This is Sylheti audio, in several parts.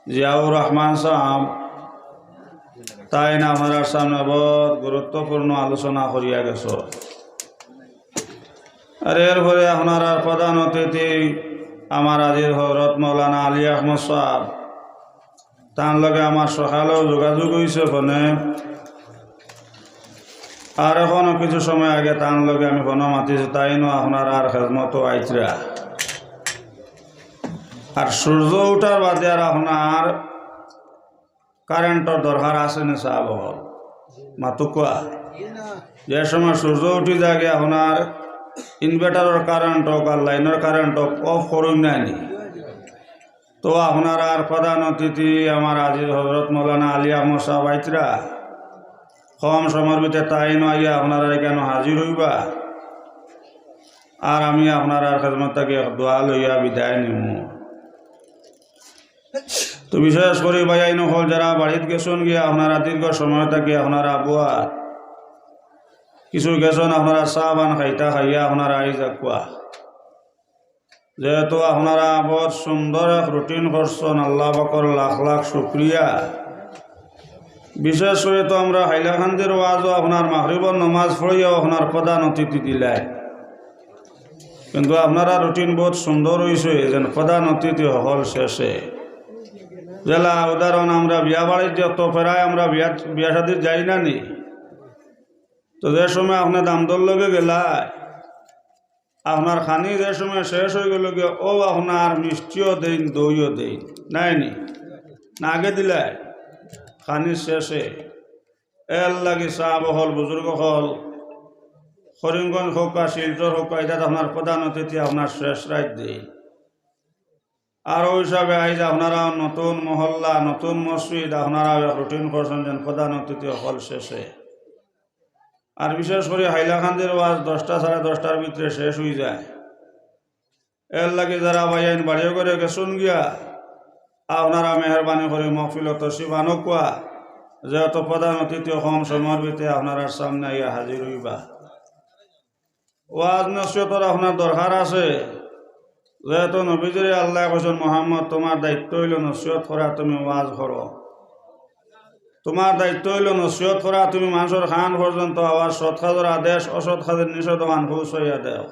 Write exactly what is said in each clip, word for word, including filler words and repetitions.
জিয়াউর রহমান সাহেব, তাইন আপনারার সামনে বহুত গুরুত্বপূর্ণ আলোচনা করিয়া গেছইন। আর এরপরে আপনারার প্রধান অতিথি আমার আজিজ হযরত মাওলানা আলী আহমদ সাহেব, তান লগে আমার সকালেও যোগাযোগ অইছে ফোনে। আর অখনো কিছু সময় আগে তান লগে আমি ফোনো মাতিছি, তাইনও আপনারার খেদমতো আইতরা। আর সূর্য উঠার বাদে আর আপনার কারেন্টর দরকার আছে নি সাব অকল? মাতুক্কা। যে সময় সূর্য উঠি যায়গি, আপনার ইনভার্টারর কারেন্ট অউক আর লাইনর কারেন্ট অউক, অফ করইন না নি? তো আপনারার প্রধান অতিথি আমার আজিজ হযরত মাওলানা আলী আহমদ সাহেব আইতরা, কম সময়র ভিতরে তাইন আইয়া আপনারার ইকানো হাজির অইবা। আর আমি আপনারার খেদমত থাকি এক দোয়া লইয়া বিদায় নিমু। তো বিশেষ করি ভাইয়াইন অকল যারা বাড়িত গেছইন গিয়া, আপনারা দীর্ঘ সময় থাকি আপনারা বওয়াত, কিছু গেছইন আপনারা চা পান খাইতা, খাইয়া আপনারা আই যাউক্কা। যেহেতু আপনারা বহুত সুন্দর এক রুটিন করছইন, আল্লাহ পাকর লাখ লাখ শুকরিয়া। বিশেষ করি তো আমরা হাইলাকান্দির ওয়াজও আপনার মাগরিবর নমাজ পড়িয়াও আপনার প্রধান অতিথি দিলায়, কিন্তু আপনারার রুটিন বহুত সুন্দর অইছে, যেন প্রধান অতিথি অকল শেষে। যেলা উদাহরণ, আমরা বিয়া বাড়িত যে তো প্রায় আমরা বিয়া, বিয়া শাদিত যাই না নি, তো যে সময় আপনে দামদর লগে গেলায়, আপনার খানি যে সময় শেষ অইগেলো গিয়া, অউ আপনার মিষ্টিও দেইন, দইও দেইন, নায় নি? না আগে দিলায় খানি শেষে। এরলাগি সাব অকল, বুজুর্গ অকল, করিমগঞ্জ অউক্কা, শিলচর অউক্কা, ইটাত আপনার প্রধান অতিথি আপনার শেষ রাইত দেইন। আর অউ হিসাবে আইজ আপনারা নতুন মহল্লা, নতুন মসজিদ, আপনারা এক রুটিন করছইন যেন প্রধান অতিথি অকল শেষে। আর বিশেষ করি হাইলাকান্দির ওয়াজ দশটা, সাড়ে দশটার ভিতরে শেষ অইযায়। এরলাগি যারা ভাইয়াইন বাড়িও ঘরো গেছইন গিয়া, আপনারা মেহেরবানি করি মহফিলো তশরিফ আনউক্কা, যেহেতু প্রধান অতিথি কম সময়র ভিতরে আপনারার সামনে আইয়া হাজির অইবা। ওয়াজ নসিহতর আপনার দরকার আছে, যেহেতু নবীজিরে আল্লায় কইছইন, "মুহাম্মদ, তুমার দায়িত্ব অইলো নসিহত করা, তুমি ওয়াজ করো। তুমার দায়িত্ব অইলো নসিহত করা, তুমি মানষর কান পর্যন্ত আওয়াজ, সৎ কাজর আদেশ, অসৎ কাজর নিষেধ অখান পৌঁছাইয়া দেও।"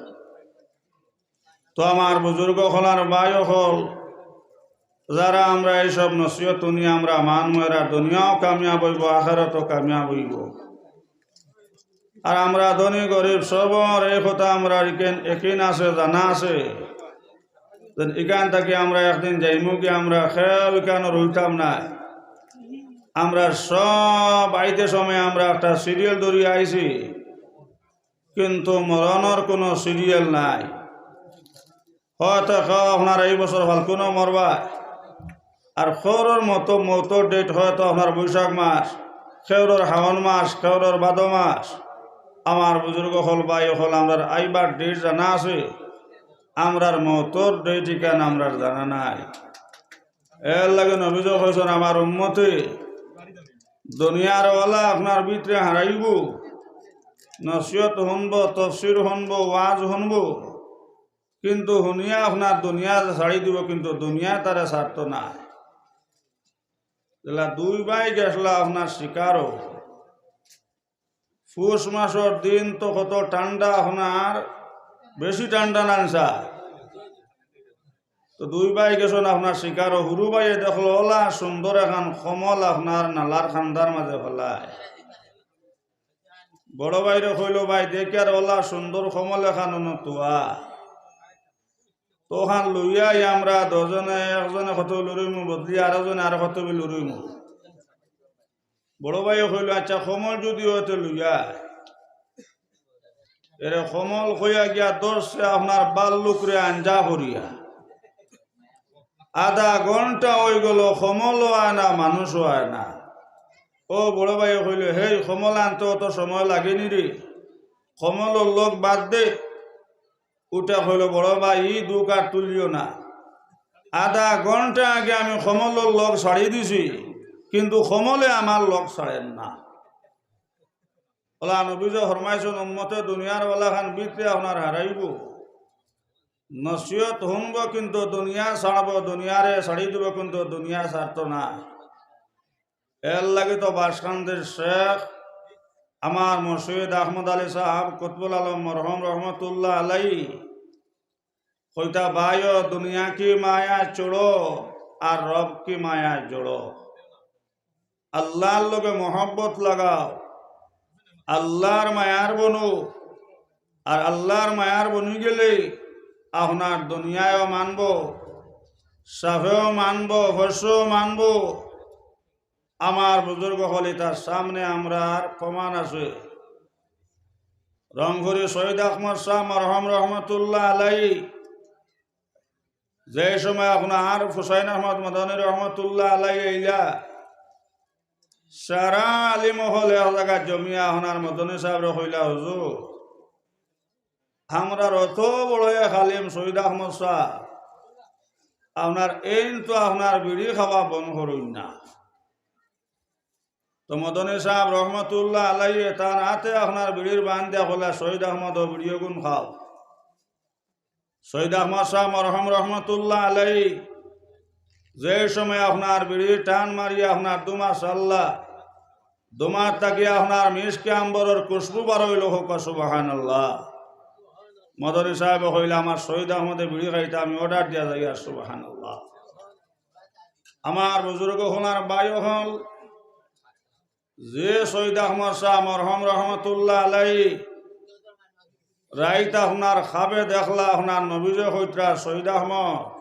তো আমার বুজুর্গ অকল আর ভাই অকল, যারা আমরা এইসব নসিহত হুনি আমরা মানমু, এরা দুনিয়াও কামিয়াব অইবো, আখেরাতও কামিয়াব অইবো। আর আমরা ধনী গরিব সবর এই কথা আমরার ইকান একিন আছে, জানা আছে। যেন ইকান থাকি আমরা একদিন যাইমু গি, আমরা কেউ ইকানো রইতাম নায়। আমরা সব আইতে সময় আমরা একটা সিরিয়াল ধরি আইছি, কিন্তু মরণর কুনু সিরিয়াল নাই। হয়তো কেউ আপনার এই বছর ফাল্গুনো মরবা, আর কেউরর মতো মৌতর ডেট হয়তো আপনার বৈশাখ মাস, কেউরর হাওন মাস, কেউরর ভাদো মাস। আমার বুজুর্গ অকল, ভাই অকল, আমরার আইবার ডেট জানা আছে, আমরার মৌতর ডেট ইকান আমরার জানা নাই। এরলাগি নবীজিয়ে কইছইন, আমার উম্মতে দুনিয়ার ওয়ালা আপনার ভিতরে হারাইবো, নসিহত হুনবো, তফসির হুনবো, ওয়াজ হুনবো, কিন্তু হুনিয়া আপনার দুনিয়া ছাড়ি দিবো, কিন্তু দুনিয়া তারে ছাড়তো নায়। যেলা দুই ভাই গেছলা আপনার শিকারো, পৌষ মাসর দিন তো কত ঠান্ডা, আপনার বেশি ঠান্ডা নানসা। তো দুই ভাই গেছইন আপনার শিকারো, হুরু ভাইয়ে দেখলো অলা সুন্দর এখান কমল আপনার নালার কান্দার মাঝে ফালায়। বড় ভাইরে কইলো, "ভাই, দেখিয়ার অলা সুন্দর কমল এখান অনো তুয়া।" তো অখান লইয়াই আমরা দুইজনে, একজনে কত লুরইমু, বদলি আরোজনে আরো কত লুরইমু। বড় ভাইয়ে কইলো, "আচ্ছা, কমল যুদি অয় তে লইয়া।" এরে কমল কইয়া গিয়া ধরছে আপনার ভাল্লুকরে আঞ্জা করিয়া। আধা ঘন্টা অইগেলো, কমলও আয় না, মানুষও আয় না। ও বড় ভাইয়ে কইলো, "হেই, কমল আনতে অত সময় লাগে নি রে, কমলর লগ বাদ দে।" উটা কইলো, "বড় ভাই, ই দুখ আর তুলিও না। আধা ঘন্টা আগে আমি কমলর লগ ছাড়ি দিছি, কিন্তু কমলে আমার লগ ছাড়ের না।" অলা নবীজিয়ে ফরমাইছইন, উম্মতে দুনিয়ার ওয়ালাখান ভিতরে আপনার হারাইবো। নসিহত হুনবো কিন্তু দুনিয়া ছাড়বো, দুনিয়ারে ছাড়ি দিবো কিন্তু দুনিয়া ছাড়তো না। এর লাগি তো বাসকান্দির শেখ আমার মুর্শিদ আহমদ আলী সাহেব কুতবুল আলম মরহুম রহমতুল্লাহ আলাই কইতা, "ভাইও, দুনিয়া কি মায়া চড়ো আর রব কি মায়া জড়ো।" আল্লাহর লগে মহব্বত লাগাও, আল্লাহর মায়ার বনো। আর আল্লাহর মায়ার বনি গেলে আপনার দুনিয়ায়ও মানবো, সাফেও মানবো, ফরসেও মানবো। আমার বুজুর্গ অকল, ইতার সামনে আমরার প্রমাণ আছে। রংপুরি সৈয়দ আহমদ শাহ মরহুম রহমতুল্লাহ আলাই যে সময় আপনার হুসাইন আহমদ মদনী রহমতুল্লাহ আলাই আইলা, সারা আলিম অকল এক জাগাত জমিয়া আপনার মদনী সাহেবরে কইলা, "হুজুর, আমরার অত বড় এক আলিম সৈয়দ আহমদ শাহ, আপনার এইন তো আপনার বিড়ি খাওয়া বন্ধ করইন না।" তো মদনী সাহেব রহমতুল্লাহ আলাইহি তান আতে আপনার বিড়ির বান দিয়া কইলা, "সৈয়দ আহমদ, ও বিড়ি অগুন খাও।" সৈয়দ আহমদ শাহ মরহুম রহমতুল্লাহ আলাই যে সময় আপনার বিড়ি টান মারিয়া আপনার দুমা সারলা, দুমার থাকি আপনার মিশকে আম্বরর খুশবু বার অইলো, কউক্কা সুবহানাল্লাহ। মদনী সাহেব কইলা, "আমার সৈয়দ আহমদে বিড়ি খাইতা, আমি অর্ডার দিয়া যাইয়ার।" সুবহানাল্লাহ। আমার বুজুর্গ অকল আর ভাই অকল, যে সৈয়দ আহমদ শাহ মরহুম রহমতুল্লাহ আলাই রাইত আপনার খাবে দেখলা আপনার নবীজে কইতরা, "সৈয়দ আহমদ,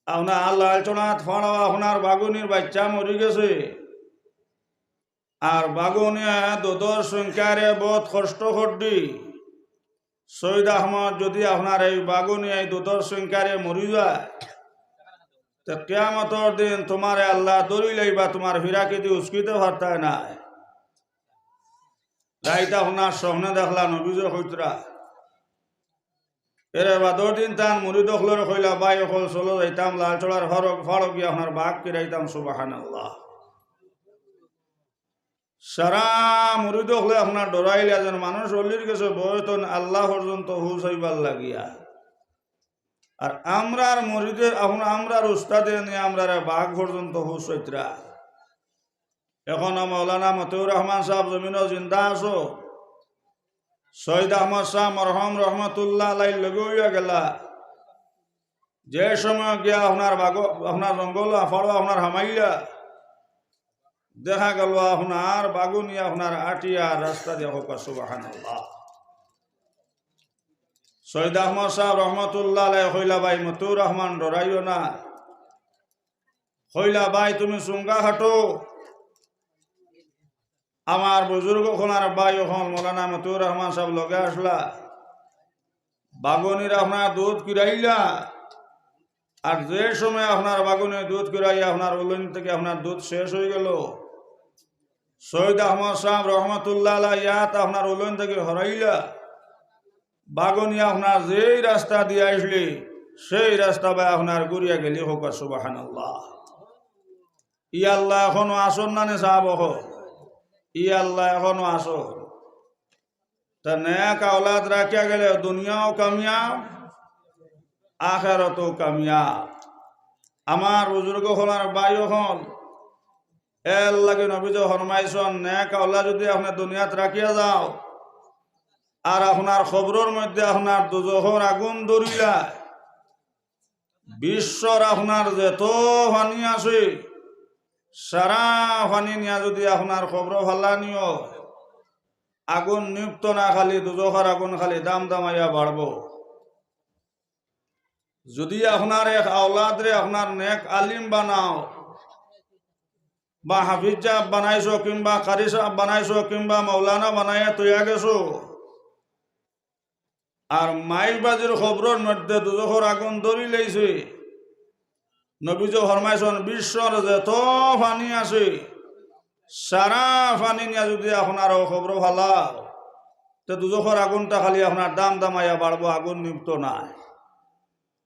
আপনার লালচনাত ফাড়াও আপনার বাগুনির বাইচ্চা মরি গেছে, আর বাগুনিয়ে দুধর সংখ্যারে বউত কষ্ট করদি। সৈয়দ আহমদ, যুদি আপনার এই বাগুনিয়ে এই দুধর সংখ্যারে মরি যায়, তে কিয়ামতর দিন তুমারে আল্লায় ধরি লাইবা, তুমার ফিরাকিদি উস্কিতে পারতায় নায়।" রাইত আপনার স্বপ্নে দেখলা নবীজে কইতরা। এর বাদর দিন তান মুরিদ অকলরে কইলা, "ভাই অকল, চলো যাইতাম লালচড়ার ফাড়ো, ফাড়ো গিয়া আপনার বাঘ কিরাইতাম।" সুবহানাল্লাহ। সারা মুরিদ অকলে আপনার ডরাইলা যেন মানুষ অলির গেছে বয়তন আল্লাহ পর্যন্ত পৌঁছাইবার লাগিয়া। আর আমরার মুরিদে, এখন আমরার উস্তাদে নিয়া আমরারে বাঘ পর্যন্ত পৌঁছাইতরা। এখনো মৌলানা মতিউর রহমান সাহেব জমিনো জিন্দা আছো। সৈয়দ আহমদ শাহ মরহুম রহমতুল্লাহ আলাইহির লগে অইয়া গেলা। যে সময় গিয়া আপনার বাগ-, আপনার জঙ্গল আফাড়ো আপনার হামাইলা, দেখা গেল আপনার বাগুনি আপনার আটিয়া রাস্তা দিয়া, কউক্কা সুবহানাল্লাহ। সৈয়দ আহমদ শাহ রহমতুল্লাহ আলাইহি কইলা, "ভাই মতিউর রহমান, ডরাইও না।" কইলা, "ভাই, তুমি চুঙ্গা খাটো।" আমার বুজুর্গ অকল আর ভাই অকল মৌলানা মতিউর রহমান সাহেব লগে আসলা, বাগুনির আপনার দুধ কিরাইলা, আর যে সময় আপনার বাগুনি দুধ কিরাইয়া আপনার উলইন থাকি আপনার দুধ শেষ অইগেল, সৈয়দ আহমদ শাহ রহমতুল্লাহ আলাইহি ইয়াত আপনার উলইন থাকি হরাইলা, বাগুনি আপনার যেই রাস্তা দিয়া আইছলি, সেই রাস্তা বায় আপনার ঘুরিয়া গেলি, কউক্কা সুবহানাল্লাহ। ই আল্লাহ এখনো আছইন না নি সাব অকল? ই আল্লাহ এখনো আছইন। তে নেক আওলাদ রাখিয়া গেলে দুনিয়াও কামিয়াব, আখেরাতও কামিয়াব। আমার বুজুর্গ অকল আর ভাই অকল, এর লাগি নবীজে ফরমাইছইন, নেক আওলাদ যুদি আপনে দুনিয়াত রাখিয়া যাও, আর আপনার কবরর মধ্যে আপনার দুজখর আগুন ধরিলায়, বিশ্বর আপনার যত পানি আছে, সারা পানি নিয়া যুদি আপনার কবরো ফালানিও, আগুন নিভতো না, খালি দুজখর আগুন খালি দাম দামাইয়া বাড়বো। যুদি আপনার এক আওলাদরে আপনার নেক আলিম বানাও, বা হাফিজ সাব বানাইছো, কিংবা কারি সাব বানাইছো, কিংবা মৌলানা বানাইয়া তৈয়া গেছো, আর মাইকবাজির কবরর মধ্যে দুজখর আগুন ধরিলাইছে, নবীজে ফরমাইছইন, বিশ্বর যত পানি আছে, সারা পানি নিয়া যুদি আপনার অউ কবরো ফালাও, তে দুজখর আগুনটা খালি আপনার দাম দামাইয়া বাড়বো, আগুন নিভতো নায়।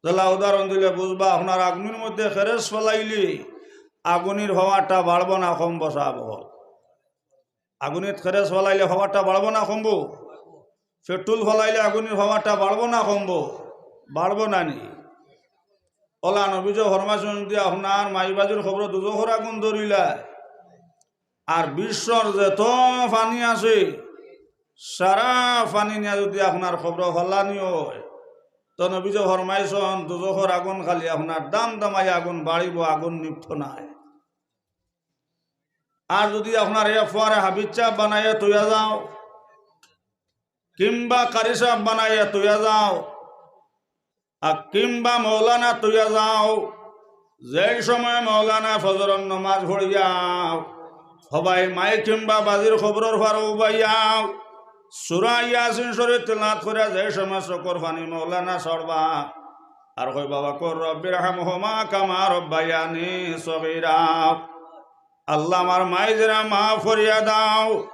যেলা উদাহরণ দিলে বুঝবা, আপনার আগুনর মধ্যে খেরেস ফালাইলে আগুনর পাওয়ারটা বাড়বো না কমবো সাব অকল? আগুনিত খেরেস ফালাইলে পাওয়ারটা বাড়বো না কমবো? পেট্রোল ফালাইলে আগুনর পাওয়ারটা বাড়বো না কমবো? বাড়বো না নি? অলা নবীজি ফরমাইছইন, যদি আপনার মাই বাজির কবরো দুজখর আগুন ধরিলায়, আর বিশ্বর যত পানি আছে, সারা পানি নিয়া যদি আপনার কবরো ফালানি অয়, তো নবীজি ফরমাইছইন, দুজখর আগুন খালি আপনার দাম দামাই আগুন বাড়িবো, আগুন নিভতো নায়। আর যদি আপনার এক ফুয়ারে হাফিজ সাব বানাইয়া থইয়া যাও, কিংবা কারি সাব বানাইয়া থইয়া যাও, আর কিংবা মৌলানা থইয়া যাও, যেই সময় মৌলানা ফজরর নমাজ পড়িয়াও, হবায় মাই কিংবা বাজির কবরর পারো উবাইয়াও, সূরা ইয়াসিন শরীফ তিলাওয়াত করিয়া যেই সময় চকুর পানি মৌলানা ছড়বা, আর কইবা, "ওয়াকুর রব্বির হামহুমা কামা রব্বায়ানি সগীরা।" আল্লাহ, আমার মাইজরে মাফ করিয়া দেও,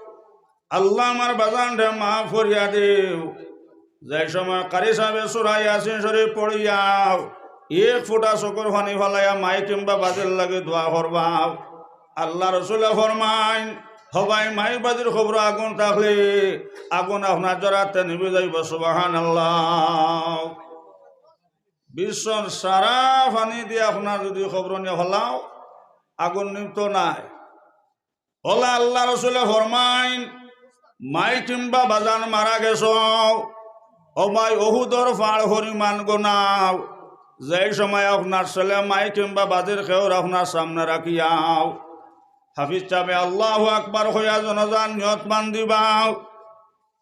আল্লাহ, আমার বাজানরে মাফ করিয়া দেও। যেই সময় কারি সাবে সূরা ইয়াসিন শরীফ পড়িয়াও, এক ফুটা চকুর পানি ফালাইয়া মাই কিংবা বাজির লাগি দোয়া করবাও। আল্লাহ রসুলে ফরমাইন, হবায় মাই বাজির কবরো আগুন থাকলে আগুন আপনার জরাতে নিভি যাইবো। সুবহানাল্লাহ। বিশ্বর সারা পানি দিয়া আপনার যদি কবরো নিয়া ফালাও, আগুন নিভতো নায়। অলা আল্লাহ রসুলে ফরমাইন, মাই কিংবা বাজান মারা গেছো, ও ভাই, উহুদর পাহাড় পরিমাণ গুনা। যেই সময় আপনার ছেলে মাই কিংবা বাজির কেউর আপনার সামনে রাখিয়াও, হাফিজ সাবে আল্লাহু আকবার কইয়া জানাজার নিয়ত বান্ধিবাও,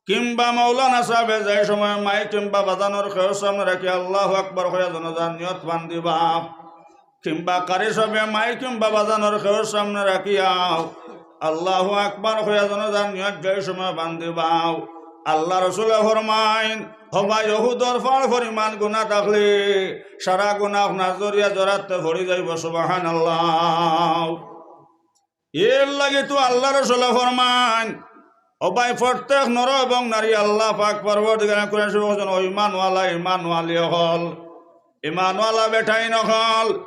কিংবা মৌলানা সাবে যেই সময় মাই কিংবা বাজানর কেউর সামনে রাখিয়া আল্লাহু আকবার কইয়া জানাজার নিয়ত বান্ধিবাও, কিংবা কারি সাবে মাই কিংবা বাজানর কেউর সামনে রাখিয়াও আল্লাহু আকবার কইয়া জানাজার নিয়ত যেই সময় বান্ধিবাও, আল্লাহ রসুলে ফরমাইন, হবায় উহুদর পাহাড় পরিমাণ গুনা থাকলে সারা গুনা আপনার জরিয়া জরাতে পড়ি যাইবো। সুবহানাল্লাহ। এর লাগি তো আল্লাহ রসুলে ফরমাইন, ও ভাই, প্রত্যেক নর এবং নারী আল্লাহ পাক পরওয়ারদিগারে কুরআন শরীফ বলছেন, "ও ইমানওয়ালা, ইমানওয়ালি অকল, ইমানওয়ালা বেটাইন অকল,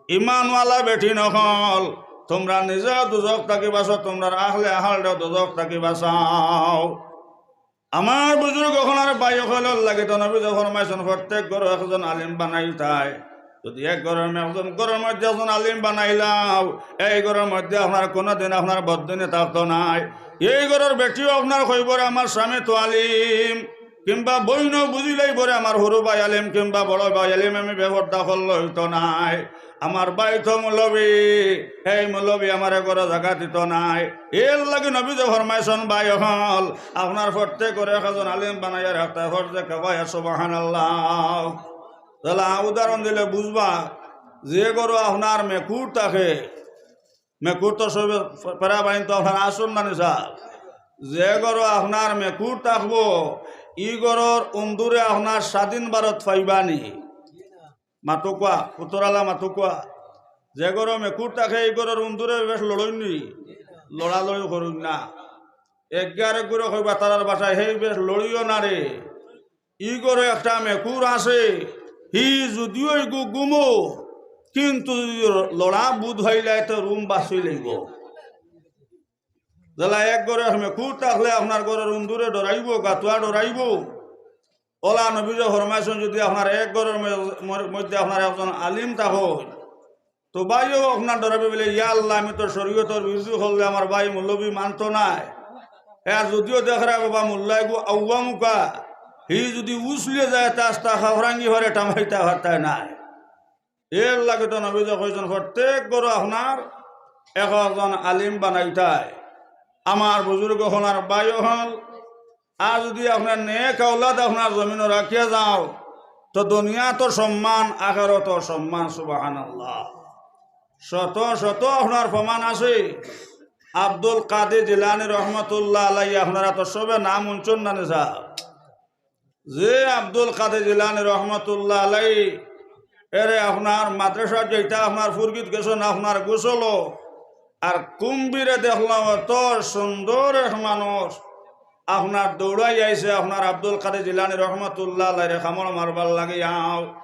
ইমানওয়ালা বেটিন অকল, তুমরা নিজেও দুজখ থাকি বাঁচো, তুমরার আহলে আহালরেও দুজখ থাকি বাঁচাও।" আমার বুজুর্গ অকল আর ভাই অকলর লাগি তো নবীজি ফরমাইছইন, প্রত্যেক ঘরো একজন আলিম বানাইতায়। যদি এক ঘরর মে-, একজন ঘরর মধ্যে একজন আলিম বানাইলাও, এই ঘরর মধ্যে আপনার কোনোদিন আপনার বদদিনে থাকতো নায়। এই ঘরর বেটিও আপনার কইবো রে, "আমার স্বামী তো আলিম", কিংবা বইনও বুঝিলাইবো রে, "আমার হুরু ভাই আলিম কিংবা বড় ভাই আলিম, আমি বেপর্দা করলে অইতো নায়।" আমার ভাই তো মৌলবি, এই মৌলবি আমারে ঘরো জাগা দিতো নায়। এর লাগি নবীজি ফরমাইছইন, ভাই অকল, আপনার প্রত্যেক ঘরো একজন আলিম বানাইয়া রাখতায়, ফরজে কিফায়া। সুবহানাল্লাহ। তাইলে উদাহরণ দিলে বুঝবা, যে ঘরো আপনার মেকুর থাকে, মেকুর তো সবে প্যারা বাইন তো আপনার আসল না নি সাব। যে ঘরো আপনার মেকুর থাকবো, ই ঘরর উন্দুরে আপনার স্বাধীন ভারত পাইবা নি? মাতুক্কা, উত্তরালা মাতুক্কা। যে ঘরো মেকুর থাকে, এই ঘরর উন্দুরে বেশ লড়ইন নি, লড়ালড়ি করইন না। এক ঘরে ঘরে কইবা তারার বাসায়, "হেই বেশ লড়িও না রে, ই ঘরো একটা মেকুর আছে, হি যদিও ইগু ঘুমো, কিন্তু যদি লড়া বুধ অইলায় তো রুম বাসি লইবো।" যেলা এক ঘরো এক মেকুর থাকলে আপনার ঘরর উন্দুরে ডরাইবো, গাতুয়া ডরাইবো। অলা নবীজি ফরমাইছইন, যদি আপনার এক ঘরর ম-, ম-, মধ্যে আপনার একজন আলিম থাকইন, তো ভাইও আপনার ডরাইবো বুলে, "ইয়া আল্লাহ, আমি তো শরীয়তর বিরুদ্ধে করলে আমার ভাই মৌলবি মানতো নায়।" এ আর যদিও দেখরা বাবা মোল্লা ইগু আউয়ামুকা, হি যদি উছলিয়া যায়, তা আস্তা খাফরাঙ্গি হরে টামাইতা পারতায় নায়। এর লাগি তো নবীজি কইছইন, প্রত্যেক ঘরো আপনার এক একজন আলিম বানাইতায়। আমার বুজুর্গ অকল আর ভাই অকল, আর যদি আপনার নেক আওলাদ আপনার জমিনো রাখিয়া যাও, তো দুনিয়াত সম্মান, আখেরাতো সম্মান। সুবহানাল্লাহ। শত শত আপনার প্রমাণ আছে। আব্দুল কাদির জিলানী রহমতুল্লাহ আলাইহি, আপনারা তো সবে নাম হুনছইন না নি সাব? যে আব্দুল কাদির জিলানী রহমতুল্লাহ আলাইহি, এরে আপনার মাদ্রাসাত যাইতা, আপনার ফুরগিত গেছইন, আপনার গোসলো, আর কুম্ভীরে দেখলা অত সুন্দর এক মানুষ, আপনার দৌড়াই আইছে, আপনার আব্দুল কাদির জিলানী রহমতুল্লাহ আলাইহিরে কামড় মারবার লাগিয়াও।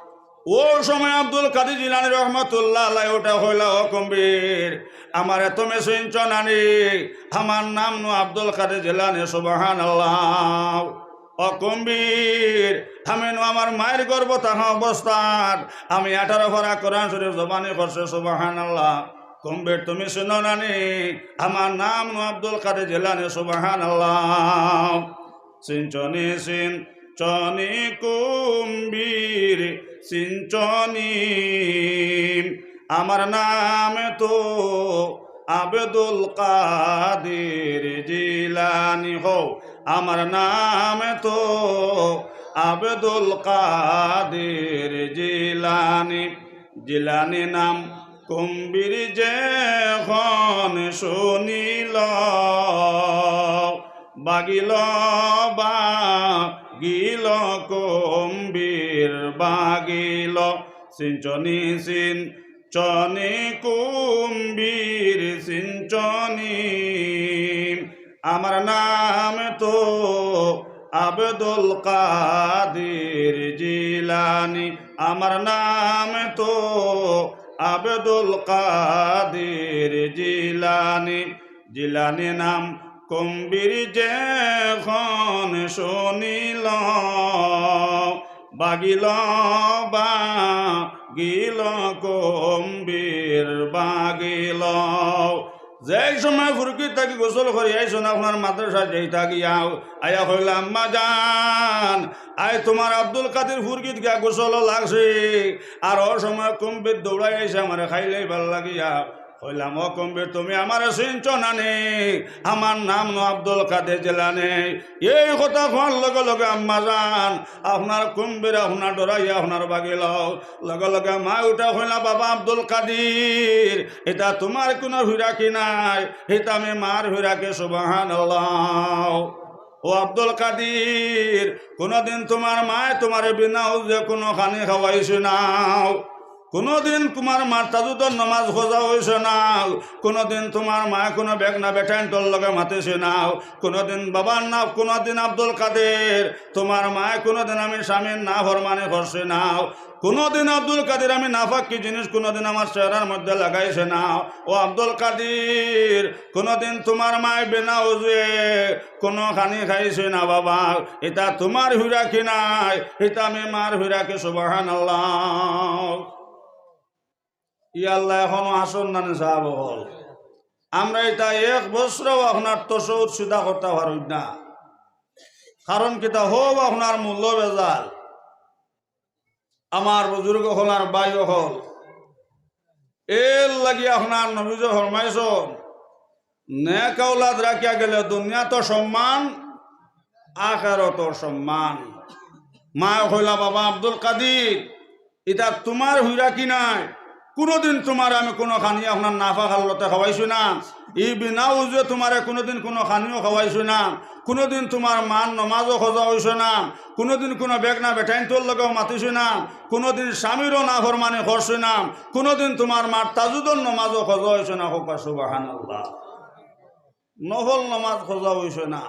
অউ সময় আব্দুল কাদির জিলানী রহমতুল্লাহ আলাইহি উঠা কইলা, "ও কুম্ভীর, আমারে তুমি চিনছো না নি? আমার নাম নু আব্দুল কাদির জিলানী।" সুবহানাল্লাহ। ও কুম্ভীর, আমি নু আমার মায়ের গর্ভ থাকা অবস্থাত আমি আঠারো পারা কোরআন শরীফ জবানি করছি, সুবহানাল্লাহ। কুম্ভীর, তুমি চিনো না নি আমার নাম নু আব্দুল কাদের জিলানী, সুবহানাল্লাহ। চিনছো নি চিনছো নি কুম্ভীর, চিনছো নি? আমার নাম তো আব্দুল কাদের জিলানী। হো, আমার নাম তো আব্দুল কাদের জিলানী। জিলানী নাম কুম্ভীর যেখন শুনিল, ভাগিল, ভাগিল কুম্ভীর ভাগিল। চিনছো নি চিনছো নি কুম্ভীর, চিনছো নি? আমার নাম তো আব্দুল কাদের জিলানী, আমার নাম তো আব্দুল কাদের জিলানী। জিলানী নাম কুম্ভীর যেখন শুনিল, ভাগিল, ভাগিল কুম্ভীর ভাগিল। যেই সময় ফুরকিত থাকি গোসল করি আইছইন, আপনার মাদ্রাসাত যাইতা গিয়া আইয়া কইলা, আম্মা জান, আইজ তুমার আব্দুল কাদির ফুরকিত গিয়া গোসল লাগছে, আর অউ সময় কুম্ভীর দৌড়াই আইছে আমারে খাইলাইবার লাগিয়া। কইলাম, ও কুম্ভীর, তুমি আমারে চিনছো না নি? আমার নাম নু আব্দুল কাদির জিলানী। এই কথা কওয়ার লগে লগে আম্মা জান, আপনার কুম্ভীর আপনার ডরাইয়া আপনার ভাগিল। লগে লগে মায় উঠা কইলা, বাবা আব্দুল কাদির, ইতা তুমার কুনু ফিরাকি নায়, ইতা মি মার ফিরাকি। সুবহানাল্লাহ। ও আব্দুল কাদির, কুনুদিন তুমার মায় তুমারে বিনা উজুয়ে কুনু খানি খাওয়াইছে না? কুনুদিন তুমার মার তাহাজ্জুদর নমাজ কাজা অইছে না? কুনুদিন তুমার মায় কুনু বেগনা বেটাইন্তর লগে মাতিছে না? কুনুদিন বাবার না, কুনুদিন আব্দুল কাদির, তুমার মায় কুনুদিন আমি স্বামীর নাফরমানি করছে না? কুনুদিন আব্দুল কাদির আমি নাপাকি জিনিস কুনুদিন আমার চেহারার মধ্যে লাগাইছে না? ও আব্দুল কাদির, কুনুদিন তুমার মায় বিনা উজুয়ে কুনু খানি খাইছে না বাবা? ইতা তুমার ফিরাকি নায়, ইতা মি মার ফিরাকি। সুবহানাল্লাহ। ই আল্লাহ এখনো আছইন না নি সাব অকল? আমরা ইতা এক বছরও আপনার তাশাহুদ সিধা করতা পারইন না। কারণ কিতা? হউ আপনার মূল্য ভেজাল। আমার বুজুর্গ অকল আর ভাই অকল, এর লাগি আপনার নবীয়ে ফরমাইছইন, নেক আওলাদ রাখিয়া গেলে দুনিয়াত সম্মান, আখেরাত সম্মান। মায় কইলা, বাবা আব্দুল কাদির, ইতা তুমার ফিরাকি নায়, কুনুদিন তুমারে আমি কুনু খানি আপনার নাপাক হালতে খাওয়াইছি না, ই বিনা উজুয়ে তুমারে কুনুদিন কুনু খানিও খাওয়াইছি না, কুনুদিন তুমার মার নমাজও কাজা অইছে না, কুনুদিন কুনু বেগনা বেটাইন্তর লগেও মাতিছি না, কুনুদিন স্বামীরও নাফরমানি করছি না, কুনুদিন তুমার মার তাহাজ্জুদর নমাজও কাজা অইছে না। কউক্কা সুবহানাল্লাহ। নফল নমাজ কাজা অইছে না।